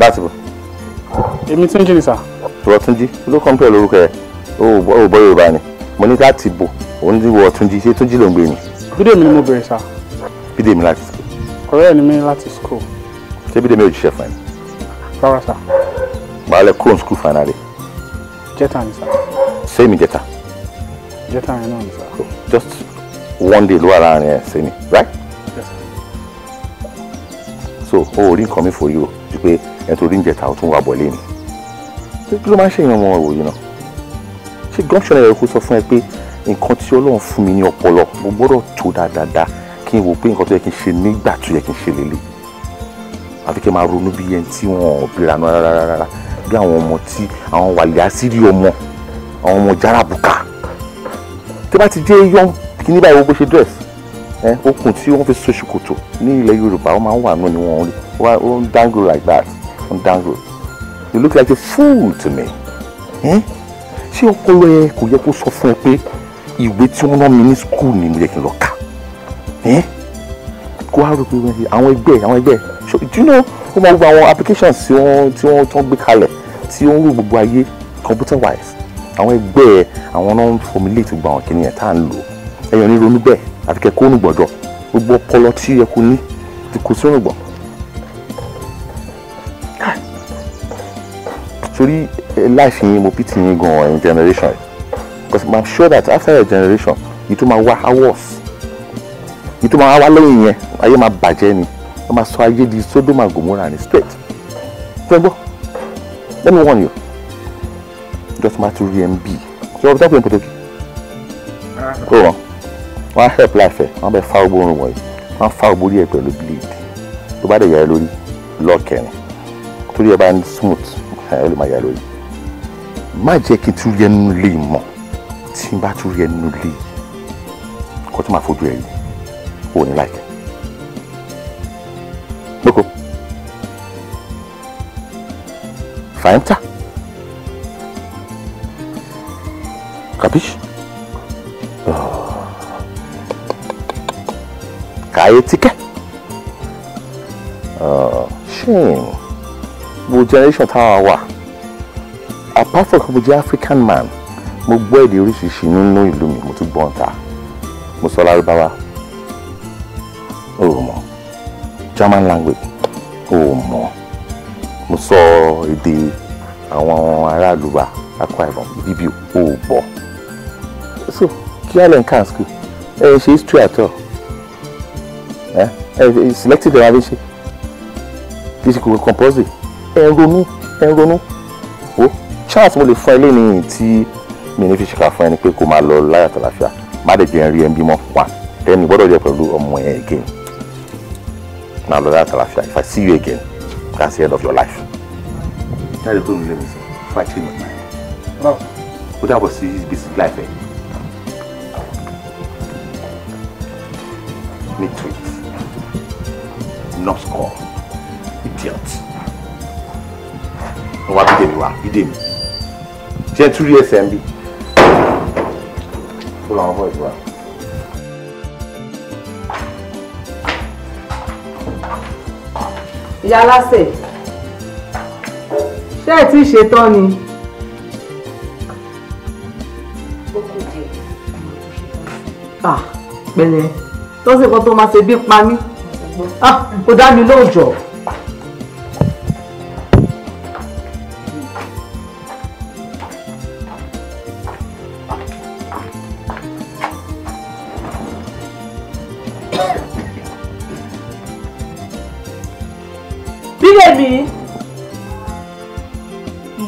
Láti bọ̀. Èmi Túnjí ni sà. Ìwọ Túnjí ló kọ́ńpẹ́ lórúkọ ẹ̀, ó bọ́ Yorùbá ni. Mo ní láti bò, òun ní wọ Túnjí, ṣé Túnjí ló ń gbé ni? Bídèmí ni mo bèrè sà. Bídèmí láti school. Ọ̀rẹ́ ni mí láti school. Ṣé Bídèmí ò jíṣẹ́ fún ẹ? Rárá sà. Gbàálẹ̀ kúrò ní school finally. Jẹ́ta ni sà. Ṣé mi jẹ́ta? Jẹ́ta yẹn náà ni sà. Just one day ló wà láàrin ẹ̀ sí mi, right? Yes sir. So, o ò rí nǹkan mi forí o, ju pé ẹ torí ń jẹta ó tún wà bọ̀ lé mi. Kí ló máa ń ṣèyàn ọmọ ìwòye náà? Ṣé gumption ẹ̀rọ kó sọ fún ẹ pé nǹkan tí Ọlọ́run fún mi ní ọpọlọ mo gbọ́dọ̀ tó dáadáa kí n wò pé nǹkan tó yẹ kí n ṣe nígbà tó yẹ kí n ṣe lélẹ̀, àfi kí n máa ronú bí ẹni tí wọn ò bíra nù rárá rárá, bí àwọn ọmọ tí àwọn wàlẹ̀ àṣírí ọmọ, àwọn ọmọ járàbùkà tí bá ti jẹ́ yọ́n kí ní báyìí wo bó ṣe dress ẹ, okùn tí wọ́n fi so ṣòkòtò ní ilẹ̀ Yorùbá wọ́n máa ń wà nù ní wọn ó ń dangle like that, ó ń dangle. You look like a fool to me. Ṣé ọpọlọ ẹ kò yẹ kó sọ fún ẹ pé ìwé tí wọ́n rán mi ní school ni mo yẹ kí n lọ kà? Kó wá rò pé àwọn ẹgbẹ́ do you know ó máa gbogbo àwọn applications tí wọ́n tán gbé kalẹ̀ tí ó ń rú gbogbo ayé computer wise, àwọn ẹgbẹ́ àwọn náà ń formulate gbogbo àwọn kìnìyàn tá à ń lò. Ẹ̀yàn ní ronú bẹ́ẹ̀ àti kẹ́kọ̀ọ́ ònùgbọ̀dọ̀ gbogbo ọpọlọ tí yẹ kó ní ti kó sí ònùgbọ̀n. Torí life yín mo pity yín gan in generation, because I'm sure that after your generation yìí tó máa wá hours yìí tó máa wá lẹ́yìn yẹn ayé máa bàjẹ́ ni, wọ́n máa sọ ayé di Sodom and Gomorrah ni straight. Ṣé gbọ́? Let me warn you, just máa tún rí mb ṣé wọ́n fi tọ́pù ní pòtòkì? Ó wọ́n wọ́n á help life ẹ̀, wọ́n bẹ fa ogbó orun wọ̀nyí, wọ́n á fa ogbó orí ẹ̀ pẹ̀lú blade tó bá dẹ̀ yà ẹ́ lórí lọ́ọ̀kẹ́rin torí ẹ bá ń smooth ẹ lè máa yà lórí. Má jẹ́ kí n tún rí ẹnu lé mọ́, tí n bá tún rí ẹnu lé kó tó máa fojú ẹ yìí ò ní láìpẹ́. Lóko fàyẹ́ntà capiche? Kàyé tíkẹ́. 19. Wo generation táwa wà. Apart from mo jẹ́ African man, mo gbọ́ èdè oríṣiríṣi nínú ìlú mi, mo tún gbọ́ ń ta. Mo sọ Lárúbáwá, o ò mọ̀. German language, o ò mọ̀. Mo sọ èdè àwọn aráàlú wa, Akwa Ibom, bíbí o ò gbọ́. So, kí á lè ń kàn school? Ẹ ṣe history at all. Ẹ selective ẹ̀ wá fi ṣe. Kì í ṣe kò compulsory. Ẹ ronú, ẹ ronú. Wo chance mo lè fún ẹ lẹ́yìn tí mi ní fi ṣèkà fún ẹni pé kó máa lọ láyà tàlàfíà. Má dẹ̀ jẹ́ rí ẹ ń bímọ wà. Then gbọ́dọ̀ jẹ́ pẹ̀lú ọmọ ẹ again. Máa lọ láyà tàlàfíà. If I see you again, that's the end of your life. Jáde kúrò nílé mi sọ, if I change my mind. Ó dàbọ̀ sí busy life ẹ. Nitwit, numbskull, idiot. Wọ́n wá bídèmí wá, bídèmí. Ṣé ẹ tún rí ẹsẹ̀ ń bí? Ó làwọn bọ́ ìfura. Ìyá aláṣẹ, ṣé ẹ ti ṣetán ni? Ah, pẹ̀lẹ́, tọ́sí kan tó máa ṣe bí pa mí. Ah, kò dá mi lóòjọ́. Bídèmí,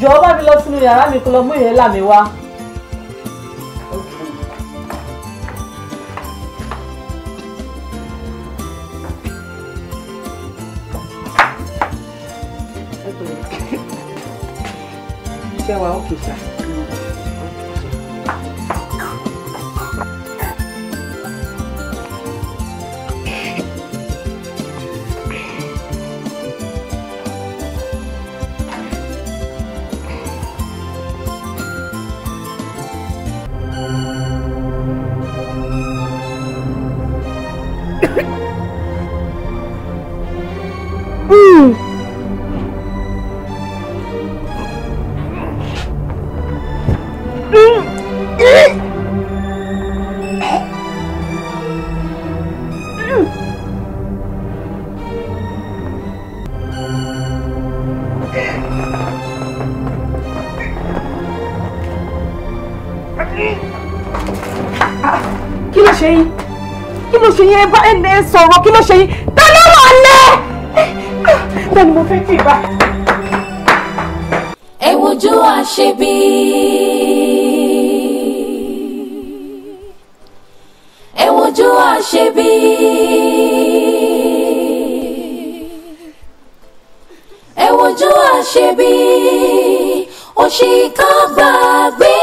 jọ̀ọ́ bá mi lọ sínú yàrá mi kó lọ mú ìhélà mi wá. Ṣé wàá òkè ṣá? Kí ló ṣe yín? Kí ló ṣe yín? Ẹ bá ẹ sọ̀rọ̀, kí ló ṣe yín? Ta ló wà lẹ́? Ta ni mo fẹ́ kí bá? Ẹ wojú àṣebí. Ẹ wojú àṣebí. Ẹ wojú àṣebí. Òṣìkà gbàgbé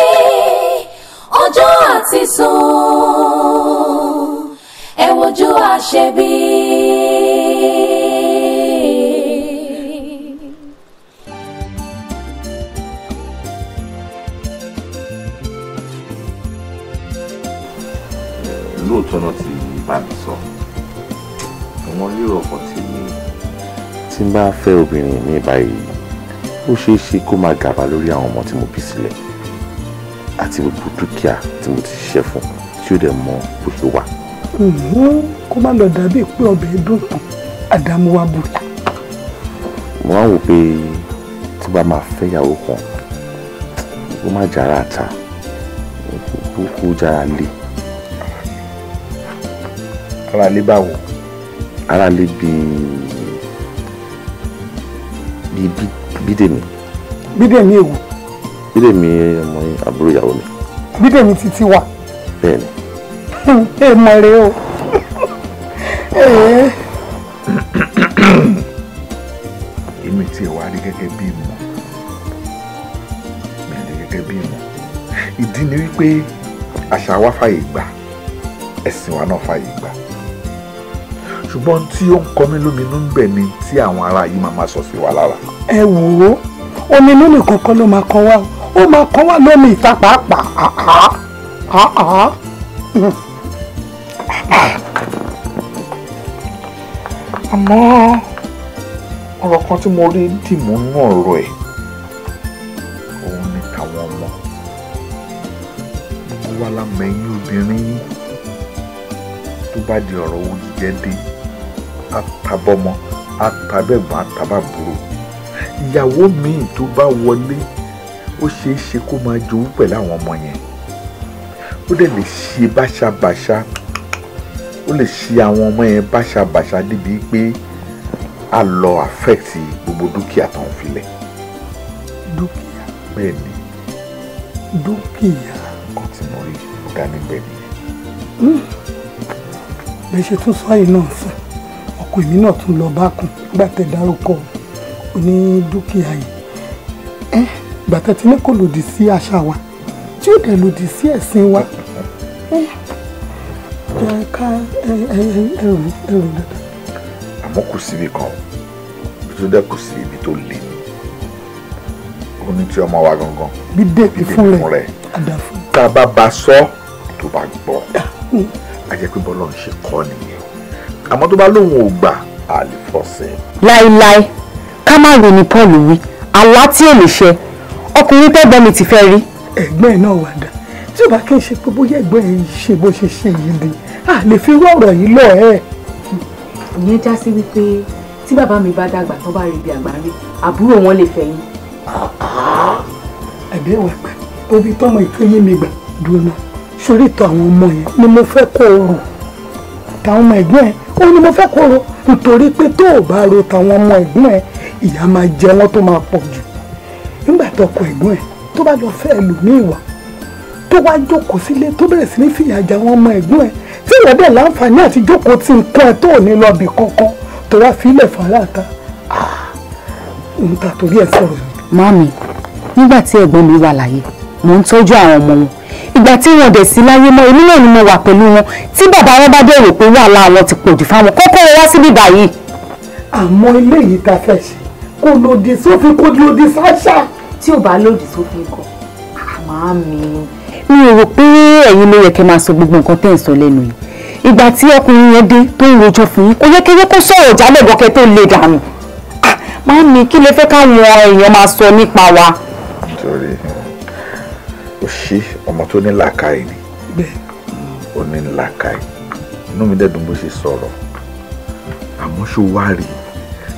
ọjọ́ àti sùn. Ẹ wojú àṣebí. Lóòótọ́ náà ti bá mi sọ, àwọn lérò ọkàn tèmi tí n bá fẹ́ obìnrin mi báyìí, ó ṣeé ṣe kó máa gàba lórí àwọn ọmọ tí mo bí sílẹ̀ àti gbogbo dúkìá tí mo ti ṣiṣẹ́ fún, tí ó dẹ̀ mọ bó ṣe wà. Kó má lọ dàbí pé ọbẹ̀ dùn tán, àdàmú wa bùlà. Mo máa ń wò pé tí bá máa fẹ́ ìyàwó kan, kó má jára àta, kó jára lé. Ara lé báwo? Ara lé bíi Bídèmí. Bídèmí èwo? Bídèmí ọmọ àbúrò ìyàwó mi. Bídèmí títí wa. Bẹ́ẹ̀ni. Èèmọ̀ rẹ o. Èmi tí ẹ wá rí gẹ́gẹ́ bí ìmọ̀, mi rí gẹ́gẹ́ bí ìmọ̀. Ìdí ni wípé àṣà wa fàyè gbà, ẹ̀sìn wa náà fàyè gbà. Ṣùgbọ́n tí ó ń kọ mí lóminú ń bẹ̀ ni tí àwọn ará yìí máa sọ sí wa lára. Ẹ wò ó, omi inú nìkan kọ́ ló máa kan wá, ó máa kan wá lómi ìta pàápàá. Àmọ́ Ọ̀rọ̀ kan tí mo rí dìmú nínú ọ̀rọ̀ ẹ̀ òun ni tàwọn ọmọ. Gbogbo wa la mọ̀ ẹ̀yin obìnrin yín tó bá di ọ̀rọ̀ owó jíjẹ dé, àtàbọ̀mọ, àtàbẹ̀gbọ́n, àtàbàbúrò. Ìyàwó míì tó bá wọlé, ó ṣeé ṣe kó máa jowú pẹ̀lú àwọn ọmọ yẹn. Ó dẹ̀ lè ṣe báṣabàṣa, ó lè ṣe àwọn ọmọ yẹn báṣabàṣa débi pé a lọ affect gbogbo dúkìá tó ń filẹ̀. Dúkìá. Bẹ́ẹ̀ ni. Dúkìá. Nǹkan tí mo rí ọ̀gá níbẹ̀ nìyẹn. Bẹ́ẹ̀ ṣe tún sọ yìí náà sùn, ọkọ èmi náà tún lọ bá kùn nígbà tẹ dárúkọ oní dúkìá yìí. Ẹ ìgbà tẹ ti ní kò lòdì sí àṣà wa, tí ó dẹ̀ lòdì sí ẹ̀sìn wa. Ẹ ká ẹ ẹ ẹ rò dáadáa. Àmọ́ kò síbi kan ibi tó dẹ́ kò sí ibi tó le ní ó ní tí ọmọ wa gangan Bídèmí fún rẹ̀ àdàfún. Tá a bá ba sọ tó bá gbọ́ a jẹ́ pé bọ́lá ń ṣe kọ́ nìyẹn, àmọ́ tó bá lóun ò gbà á lè fọ́sẹ̀. Láíláí ká má ro ni Paul wí, àlá tí ò lè ṣe ọkùnrin tẹ́gbọ́n mi ti fẹ́ rí. Ẹ̀gbọ́n ẹ̀ náà wà dá tí ò bá kí n ṣe pé bóyá ẹ̀gbọ́n ẹ̀ ṣe bó ṣe ṣe yìí ni a lè fi rú ọ̀rọ̀ yìí lọ ẹ̀. Ìyẹn já sí wípé tí bàbá mi bá dàgbà tó bá rí ibi àgbà rí, àbúrò wọn lè fẹ́ yín. Ẹ̀bí ẹ̀wà gbà obi tọmọ ìtòyé mi gbà dúró náà sórí ìtọ̀ àwọn ọmọ yẹn ni mo fẹ́ kó o rò, táwọn ọmọ ẹ̀gbọ́n ẹ̀ ó ní mo fẹ́ kó o rò, nítorí pé tó o bá ro táwọn ọmọ ẹ̀gbọ́n ẹ̀ ìyà máa jẹ wọ́n tó máa pọ̀ jù. Nígbà tó ọkọ ẹ̀gbọ́n ẹ̀ tó bá lọ fẹ́ ẹlòmíì wá tó wá jókòó sílé tó bẹ̀rẹ̀ sí ní fìyà jẹ àwọn ọmọ ẹ̀gbọ́n ẹ̀ tí ìwọ dẹ̀ láǹfààní àti jókòó tí nǹkan ẹ̀ tó ò ní lọ bì kankan tó wá fi ilẹ̀ fún aláàtà ń ta torí ẹ̀ sọ̀rọ̀ ni. Màmí, nígbà tí ẹ̀gbọ́n mi wà láyé mò ń tọ́jú àwọn ọmọ wọn, ìgbà tí wọn dẹ̀ sí láyé mọ́ èmi náà ni mo wà pẹ̀lú wọn. Tí bàbá wọn bá dẹ̀ rò pé wàhálà wọn ti pọ̀jù fáwọn, kọ́kọ́ wọn wá síbí báyìí. Àmọ́ eléyìí tá a fẹ́ ṣe kò lòdì sófin, kò lòdì sáṣà. Tí ò bá lòdì sófin kọ́, màmí. Mi ò rò pé ẹ̀yin ló yẹ kẹ́ máa sọ gbogbo nǹkan tẹ́ ẹ̀ sọ lẹ́nu yìí. Ìgbà tí ọkùnrin yẹn dé tó ń rojọ́ fún yín, kò yẹ kí kó sọ̀rọ̀ jálẹ̀ gọ́kẹ́ tó le dànù. Màmí, kí lè fẹ́ káwọn èèyàn máa sọ nípa wa. Nítorí ó ṣí ọmọ tó ní làákàyè ni, ó ní làákàyè, inú mi dẹ̀dùn bó ṣe sọ̀rọ̀. Àmọ́ ṣó wá rí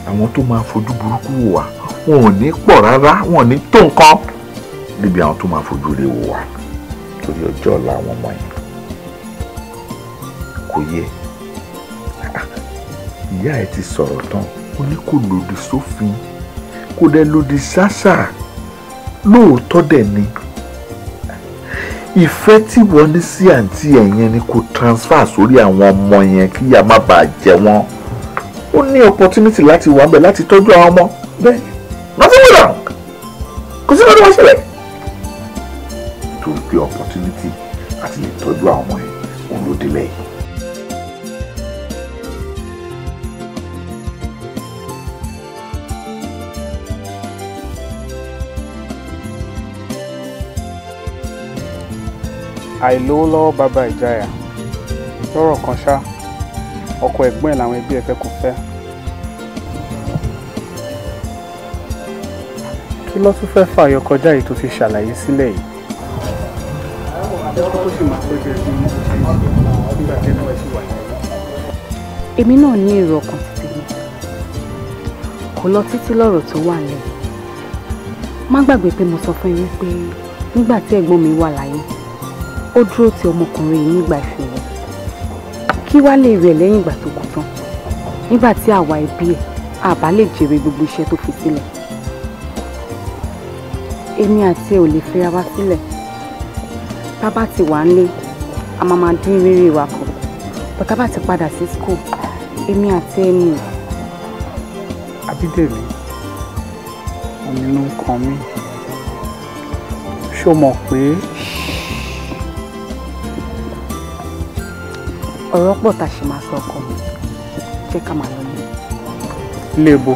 àwọn tó máa fojú burúkú wò wá, wọn ò ní pọ̀ rárá, wọn ò ní tó nǹkan níbi àwọn tó máa fojú rere wò wá torí ọjọ́ ọ̀la àwọn ọmọ yẹn kò yẹ. Ìyá ẹ ti sọ̀rọ̀ tán, ó ní kò lòdì sófin, kò dẹ̀ lòdì sáṣà, lóòótọ́ dẹ̀ ni. Ìfẹ́ tí wọ́n ní sí àǹtí ẹ̀ yẹn ni kò transfer sórí àwọn ọmọ yẹn kí ìyà má bàa jẹ wọ́n. Ó ní opportunity láti wà ńbẹ̀ láti tọ́jú àwọn ọmọ. Bẹ́ẹ̀ nothing wrong, kò sí lọ́dún wọ́n ṣẹlẹ̀. Torí pé opportunity àti lè tọ́jú àwọn ọmọ yẹn òun ló délẹ̀ yìí. Àìlówó lọ́wọ́ bàbá ìjayà lọ́rọ̀ kan ṣá, ọkọ ẹ̀gbọ́n ẹ̀ làwọn ẹbí ẹ̀ fẹ́ kó fẹ́. Kí ló tún fẹ́ fàyọ kọjá èyí tó ti ṣàlàyé sílẹ̀ yìí? Èmi náà ní èrò ọkàn títí mi, kò lọ títí lọ́rọ̀ tó wà lẹ́yìn. Má gbàgbé pé mo sọ fún yín pé nígbà tí ẹ̀gbọ́n mi wà láyé, ó dúró ti ọmọkùnrin yìí nígbà ìṣòro. Kí wá lè rẹ̀ lẹ́yìn ìgbà tó kú tán, nígbà tí àwa ẹbí ẹ̀ àbá lè jèrè gbogbo iṣẹ́ tó fi sílẹ̀. Èmi àti ẹ̀ ò lè fẹ́ra wá sílẹ̀. Bàbá ti wà nílé, a máa máa dín rírì wa kù. Bàtà bá ti padà sí school, èmi àti ẹni. Abídèmí, omi ló ń kan mí. Ṣó mọ̀ pé ọ̀rọ̀ pọ̀ tá a ṣe máa sọ ọkọ mi, jẹ́ ká máa lọ ní. Lébo.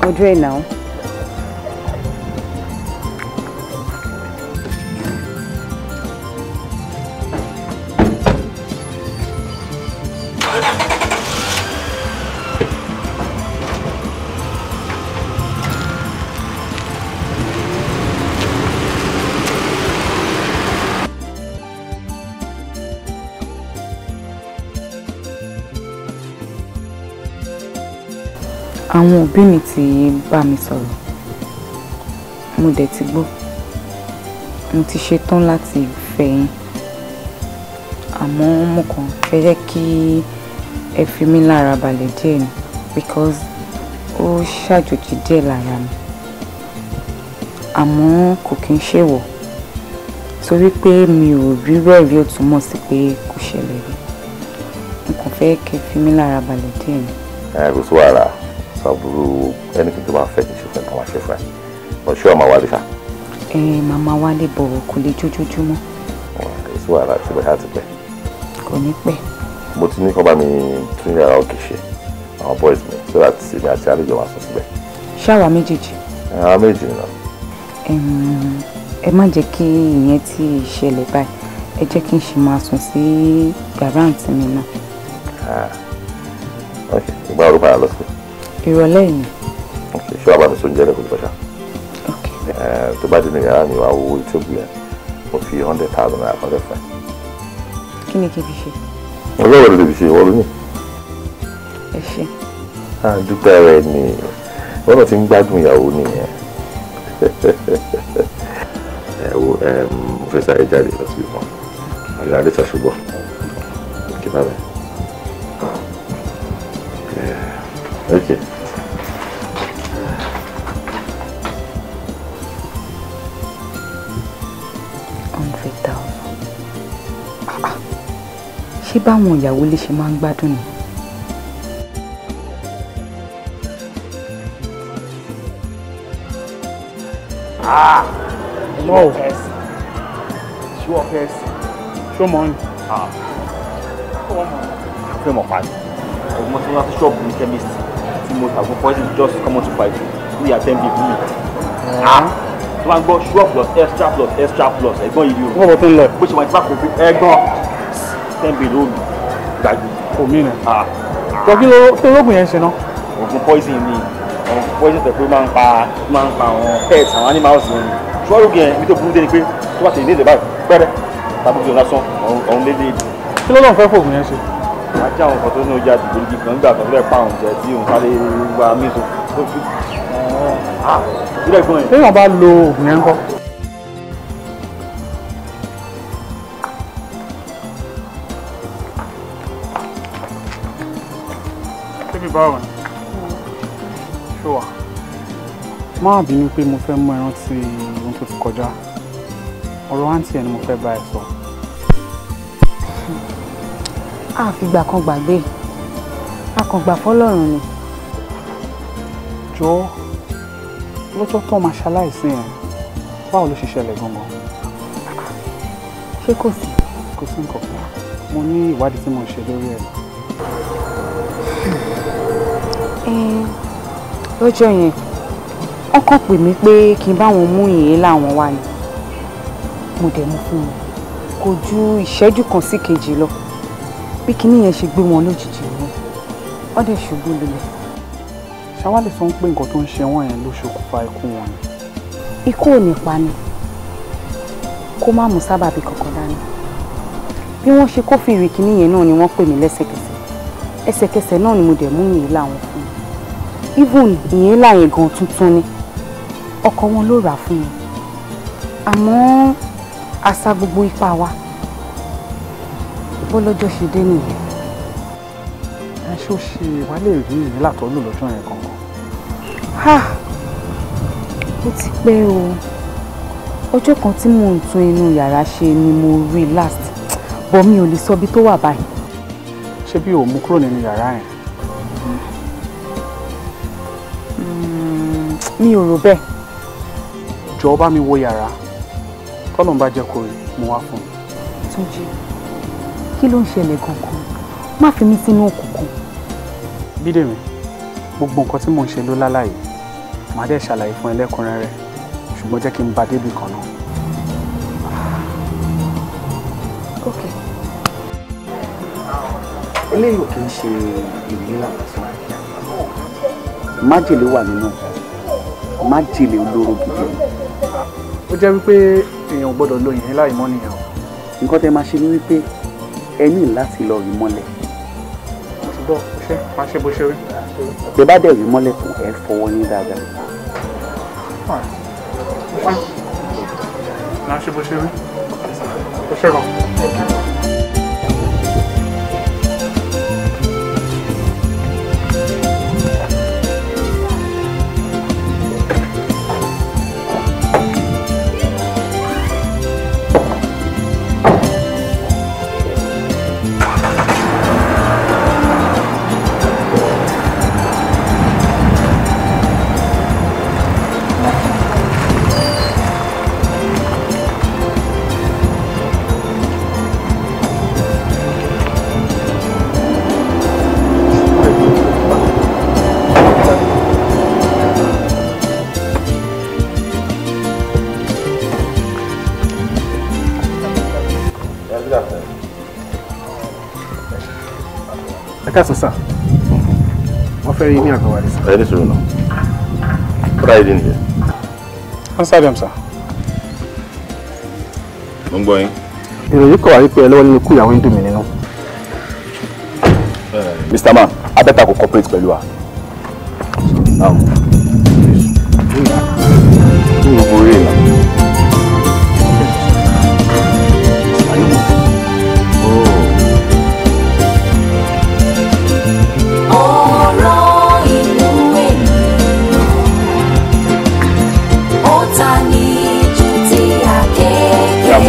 Ọjọ́ ẹ̀ náà. Àwọn òbí mi ti bá mi sọ̀rọ̀. Mo dẹ̀ ti gbọ́. Mo ti ṣetán láti fẹ́ yín. Àmọ́ mo kàn fẹ́ jẹ́ kí ẹ fi mí lára balẹ̀ díẹ̀ ni because ó ṣàjòjì díẹ̀ lára mi. Àmọ́ kò kí ń ṣèwọ̀ torí pé mi ò rírú ẹ̀rí ò túmọ̀ sí pé kò ṣẹlẹ̀ rí. Mo kàn fẹ́ kẹ́ fi mí lára balẹ̀ díẹ̀ ni. Ẹ kò sí wàhálà, sàbúrò anything tó bá fẹ́ kí n ṣe fún ẹ, ká máa ṣe fún ẹ. But ṣé ọmọ wálé ṣá? Ẹ màmá wálé bọ̀ kò lè jójójúmọ́. Kò sí wàhálà, tí bẹ́ẹ̀ á ti pẹ́. Kò ní pẹ́. Mo ti ní kó bá mi tún yàrá òkè ṣe àwọn boys mi so that èmi àti àlejò máa sùn síbẹ̀. Ṣáwa méjèèjì. Àwọn méjì nìyẹn. Ẹ má jẹ́ kí ìyẹn tí ì ṣẹlẹ̀ báyìí, ẹ jẹ́ kí n ṣì máa sùn sí yàrá àǹtí mi náà. Ok, ìgbà wo ló padà lọ sí? Ìrọ̀lẹ́ yìí. Ok, ṣé wàá bá mi sọ oúnjẹ lẹ́kọ̀ọ́ tó ṣá? Ok. Tó bá dé ní yàrá mi wàá wo tébù yẹn, mo fi ₦100,000 kan lẹ̀ fún ẹ. Kí ni kí n fi ṣe? Ọjọ́ wo ló lè fi ṣe ìwọ ló ní? Ẹ ṣé. Dúpẹ́ rẹ ni, ìwọ náà ti ń gbádùn ìyàwó nìyẹn. Ẹ wo, mo fẹ́ sáré jáde lọ síbi kan. Àgbà lè ṣàṣùgbọ́. Ok, bye bye. Yeah. Okay. $100,000. Ṣé báwọn ìyàwó lè ṣe máa ń gbádùn ni? Ah! No. Sure person. Show money. Ah. Fẹ́ mọ̀ pa ni. Ọmọ tí wọ́n ti ṣọ́ọ̀bù ní chemist tí mo tàgùn poison just common to 5 ní ìyá 10 bíi fún mi. Ah! Tí wọ́n gbọ́ sure plus extra plus extra plus ẹ̀gbọ́n yìí o. Wọ́n bọ̀ tó ń lọ. Bó ṣe wà ní bá kò fi ẹ̀gbọ́n 10 bíi lómi gbàgbé. Kò mí nà. Ah! Jọ kí ló lóògùn yẹn ṣe náà? Oògùn poison ni. Àwọn poison tẹ̀ pé máa ń pa àwọn pets àwọn animals yẹn ni. Ṣùgbọ́n oògùn yẹn ibi tó burú dé ni pé tó bá tẹ̀lé ilé báyìí pẹ́rẹ́ tàbí ojú lásán ọ̀hún lédè. Kí ló lóun fẹ́ fògùn yẹn ṣe? Ajá àwọn kan tó ní ojà dìgbòlugi kan nígbà kan tó fẹ́ pa àwọn jẹ tí òun sáré gba míso tó fi. Téèyàn bá lo oògùn yẹn ńkọ́? Bébí báwo ni? Ṣé wà? Má bínú pé mo fẹ́ mú ẹ rántí ohun tó ti kọjá. Ọ̀rọ̀ àǹtí ẹ̀ ni mo fẹ́ bá ẹ sọ. A fìgbà kan gbàgbé, a kàn gbà fọ́lọ́run ni. Jọ̀ọ́, lọ́jọ́ tó máa ṣaláìsí yẹn, báwo ló ṣe ṣẹlẹ̀ gangan? Ṣé kò sí? Kò sí nǹkan kan. Mo ní ìwádìí tí mo ń ṣe lórí ẹ̀. Lọ́jọ́ yẹn, wọ́n kàn pè mí pé kí n bá wọn mú ìyẹn láwọn wá ni. Mo dẹ̀ mú fún wọn. Kò ju ìṣẹ́jú kan sí kejì lọ. Bí kinní yẹn ṣe gbé wọn lójijì ni wọ́n dẹ̀ ṣubú lulẹ̀. Ṣáwá lè sọ pé nǹkan tó ń ṣe wọ́n yẹn ló ṣokùnfà ikú wọn ni. Ikú ò ní pa ni, kó má mú sábàbí kankan dání. Bí wọ́n ṣe kófìrí kinní yẹn náà ni wọ́n pè mí lẹ́sẹ̀kẹsẹ̀. Ẹsẹ̀kẹsẹ̀ náà ni mo dẹ̀ mú ìyẹn láwọn fún mi. Even ìyẹn láyẹn gan tuntun ni, ọkọ wọn ló rà fún mi. Àmọ́ àṣà gbogbo ipá wa bọ́lọ́jọ́ ṣe dé nìyẹn. Ẹ ṣó ṣe wàá lè rí ìyẹn látọ̀ lò lọ́jọ́ yẹn gangan? Ha! Ó ti pẹ́ o. Ọjọ́ kan tí mò ń tún inú yàrá ṣe ni mo rí last, bọ̀ mi ò lè sọ ibi tó wà báyìí. Ṣé bí o mú kúrò nínú yàrá yẹn? Mi ò rò bẹ́ẹ̀. Jọ̀ọ́ bá mi wo yàrá, tọ́lọ́run bá jẹ́ kó rí, mo wá fún mi. Túnjí, kí ló ń ṣẹlẹ̀ gangan? Má fi mí sínú òkùnkùn. Bídèmí, gbogbo nǹkan tí mò ń ṣe ló lálàyé. Màá dẹ̀ ṣàlàyé fún ẹ lẹ́kùnrẹ́rẹ́, ṣùgbọ́n jẹ́ kí n bá débì kan náà. Ok. Eléyìí ò kì í ṣe ìrírí lásán. Májèlé wà nínú ẹ̀, májèlé olóró gidi ni. Ó jẹ́ wípé èèyàn ò gbọ́dọ̀ lo ìyẹn láì mọ́ nìyẹn o. Nǹkan tẹ́ máa ṣe ni wípé ẹ ní láti lọ rí mọ́lẹ̀. Mo ti gbọ́, ṣe. ṣe, máa ṣe bó ṣe rí. Tẹ bá dẹ̀ rí mọ́lẹ̀ tán, ẹ fọwọ́ yín dáadáa. Máa ṣe bó ṣe rí. Ó ṣe gan. Ẹ káàsán sir, wọ́n fẹ́ rí ní àgọ́ wa ní sir. Ẹ ní sùúrù náà. What are you doing here? Answer them, sir. Mo ń gbọ́ yín. Ìròyìn kọ̀ wá wípé ẹ lọ́wọ́ nínú ikú ìyàwó yín dùn mí nínú. Mr. Man, a better kó cooperate pẹ̀lú wa. Kí ni gbogbo orí ìlànà? Ọ̀rọ̀ inú ènìyàn ó ta ní ju ti àkékè.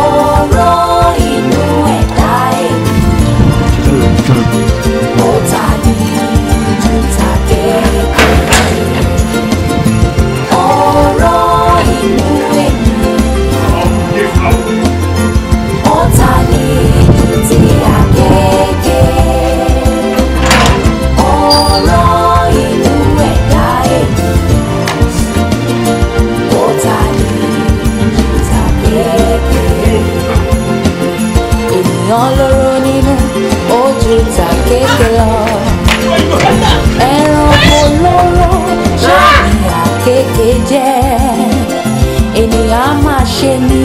Ọ̀rọ̀ inú ẹ̀dá ènìyàn ó ta ní ju tàkékè. Ọ̀rọ̀ inú ènìyàn ó ta ní ju ti àkékè. Ọ̀rọ̀ inú ẹ̀dá ènìyàn ó ta ní ju tàkékè. Ènìyàn lóró nínú ó ju tàkékè lọ. Ẹranko lóró ṣáà ní àkékè jẹ́. Ènìyàn á máa ṣe ni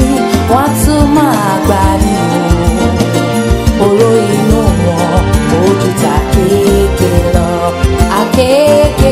wọ́n á tún máa gbà ní o. Oró inú wọn ó ju tàkékè lọ. Àkékè.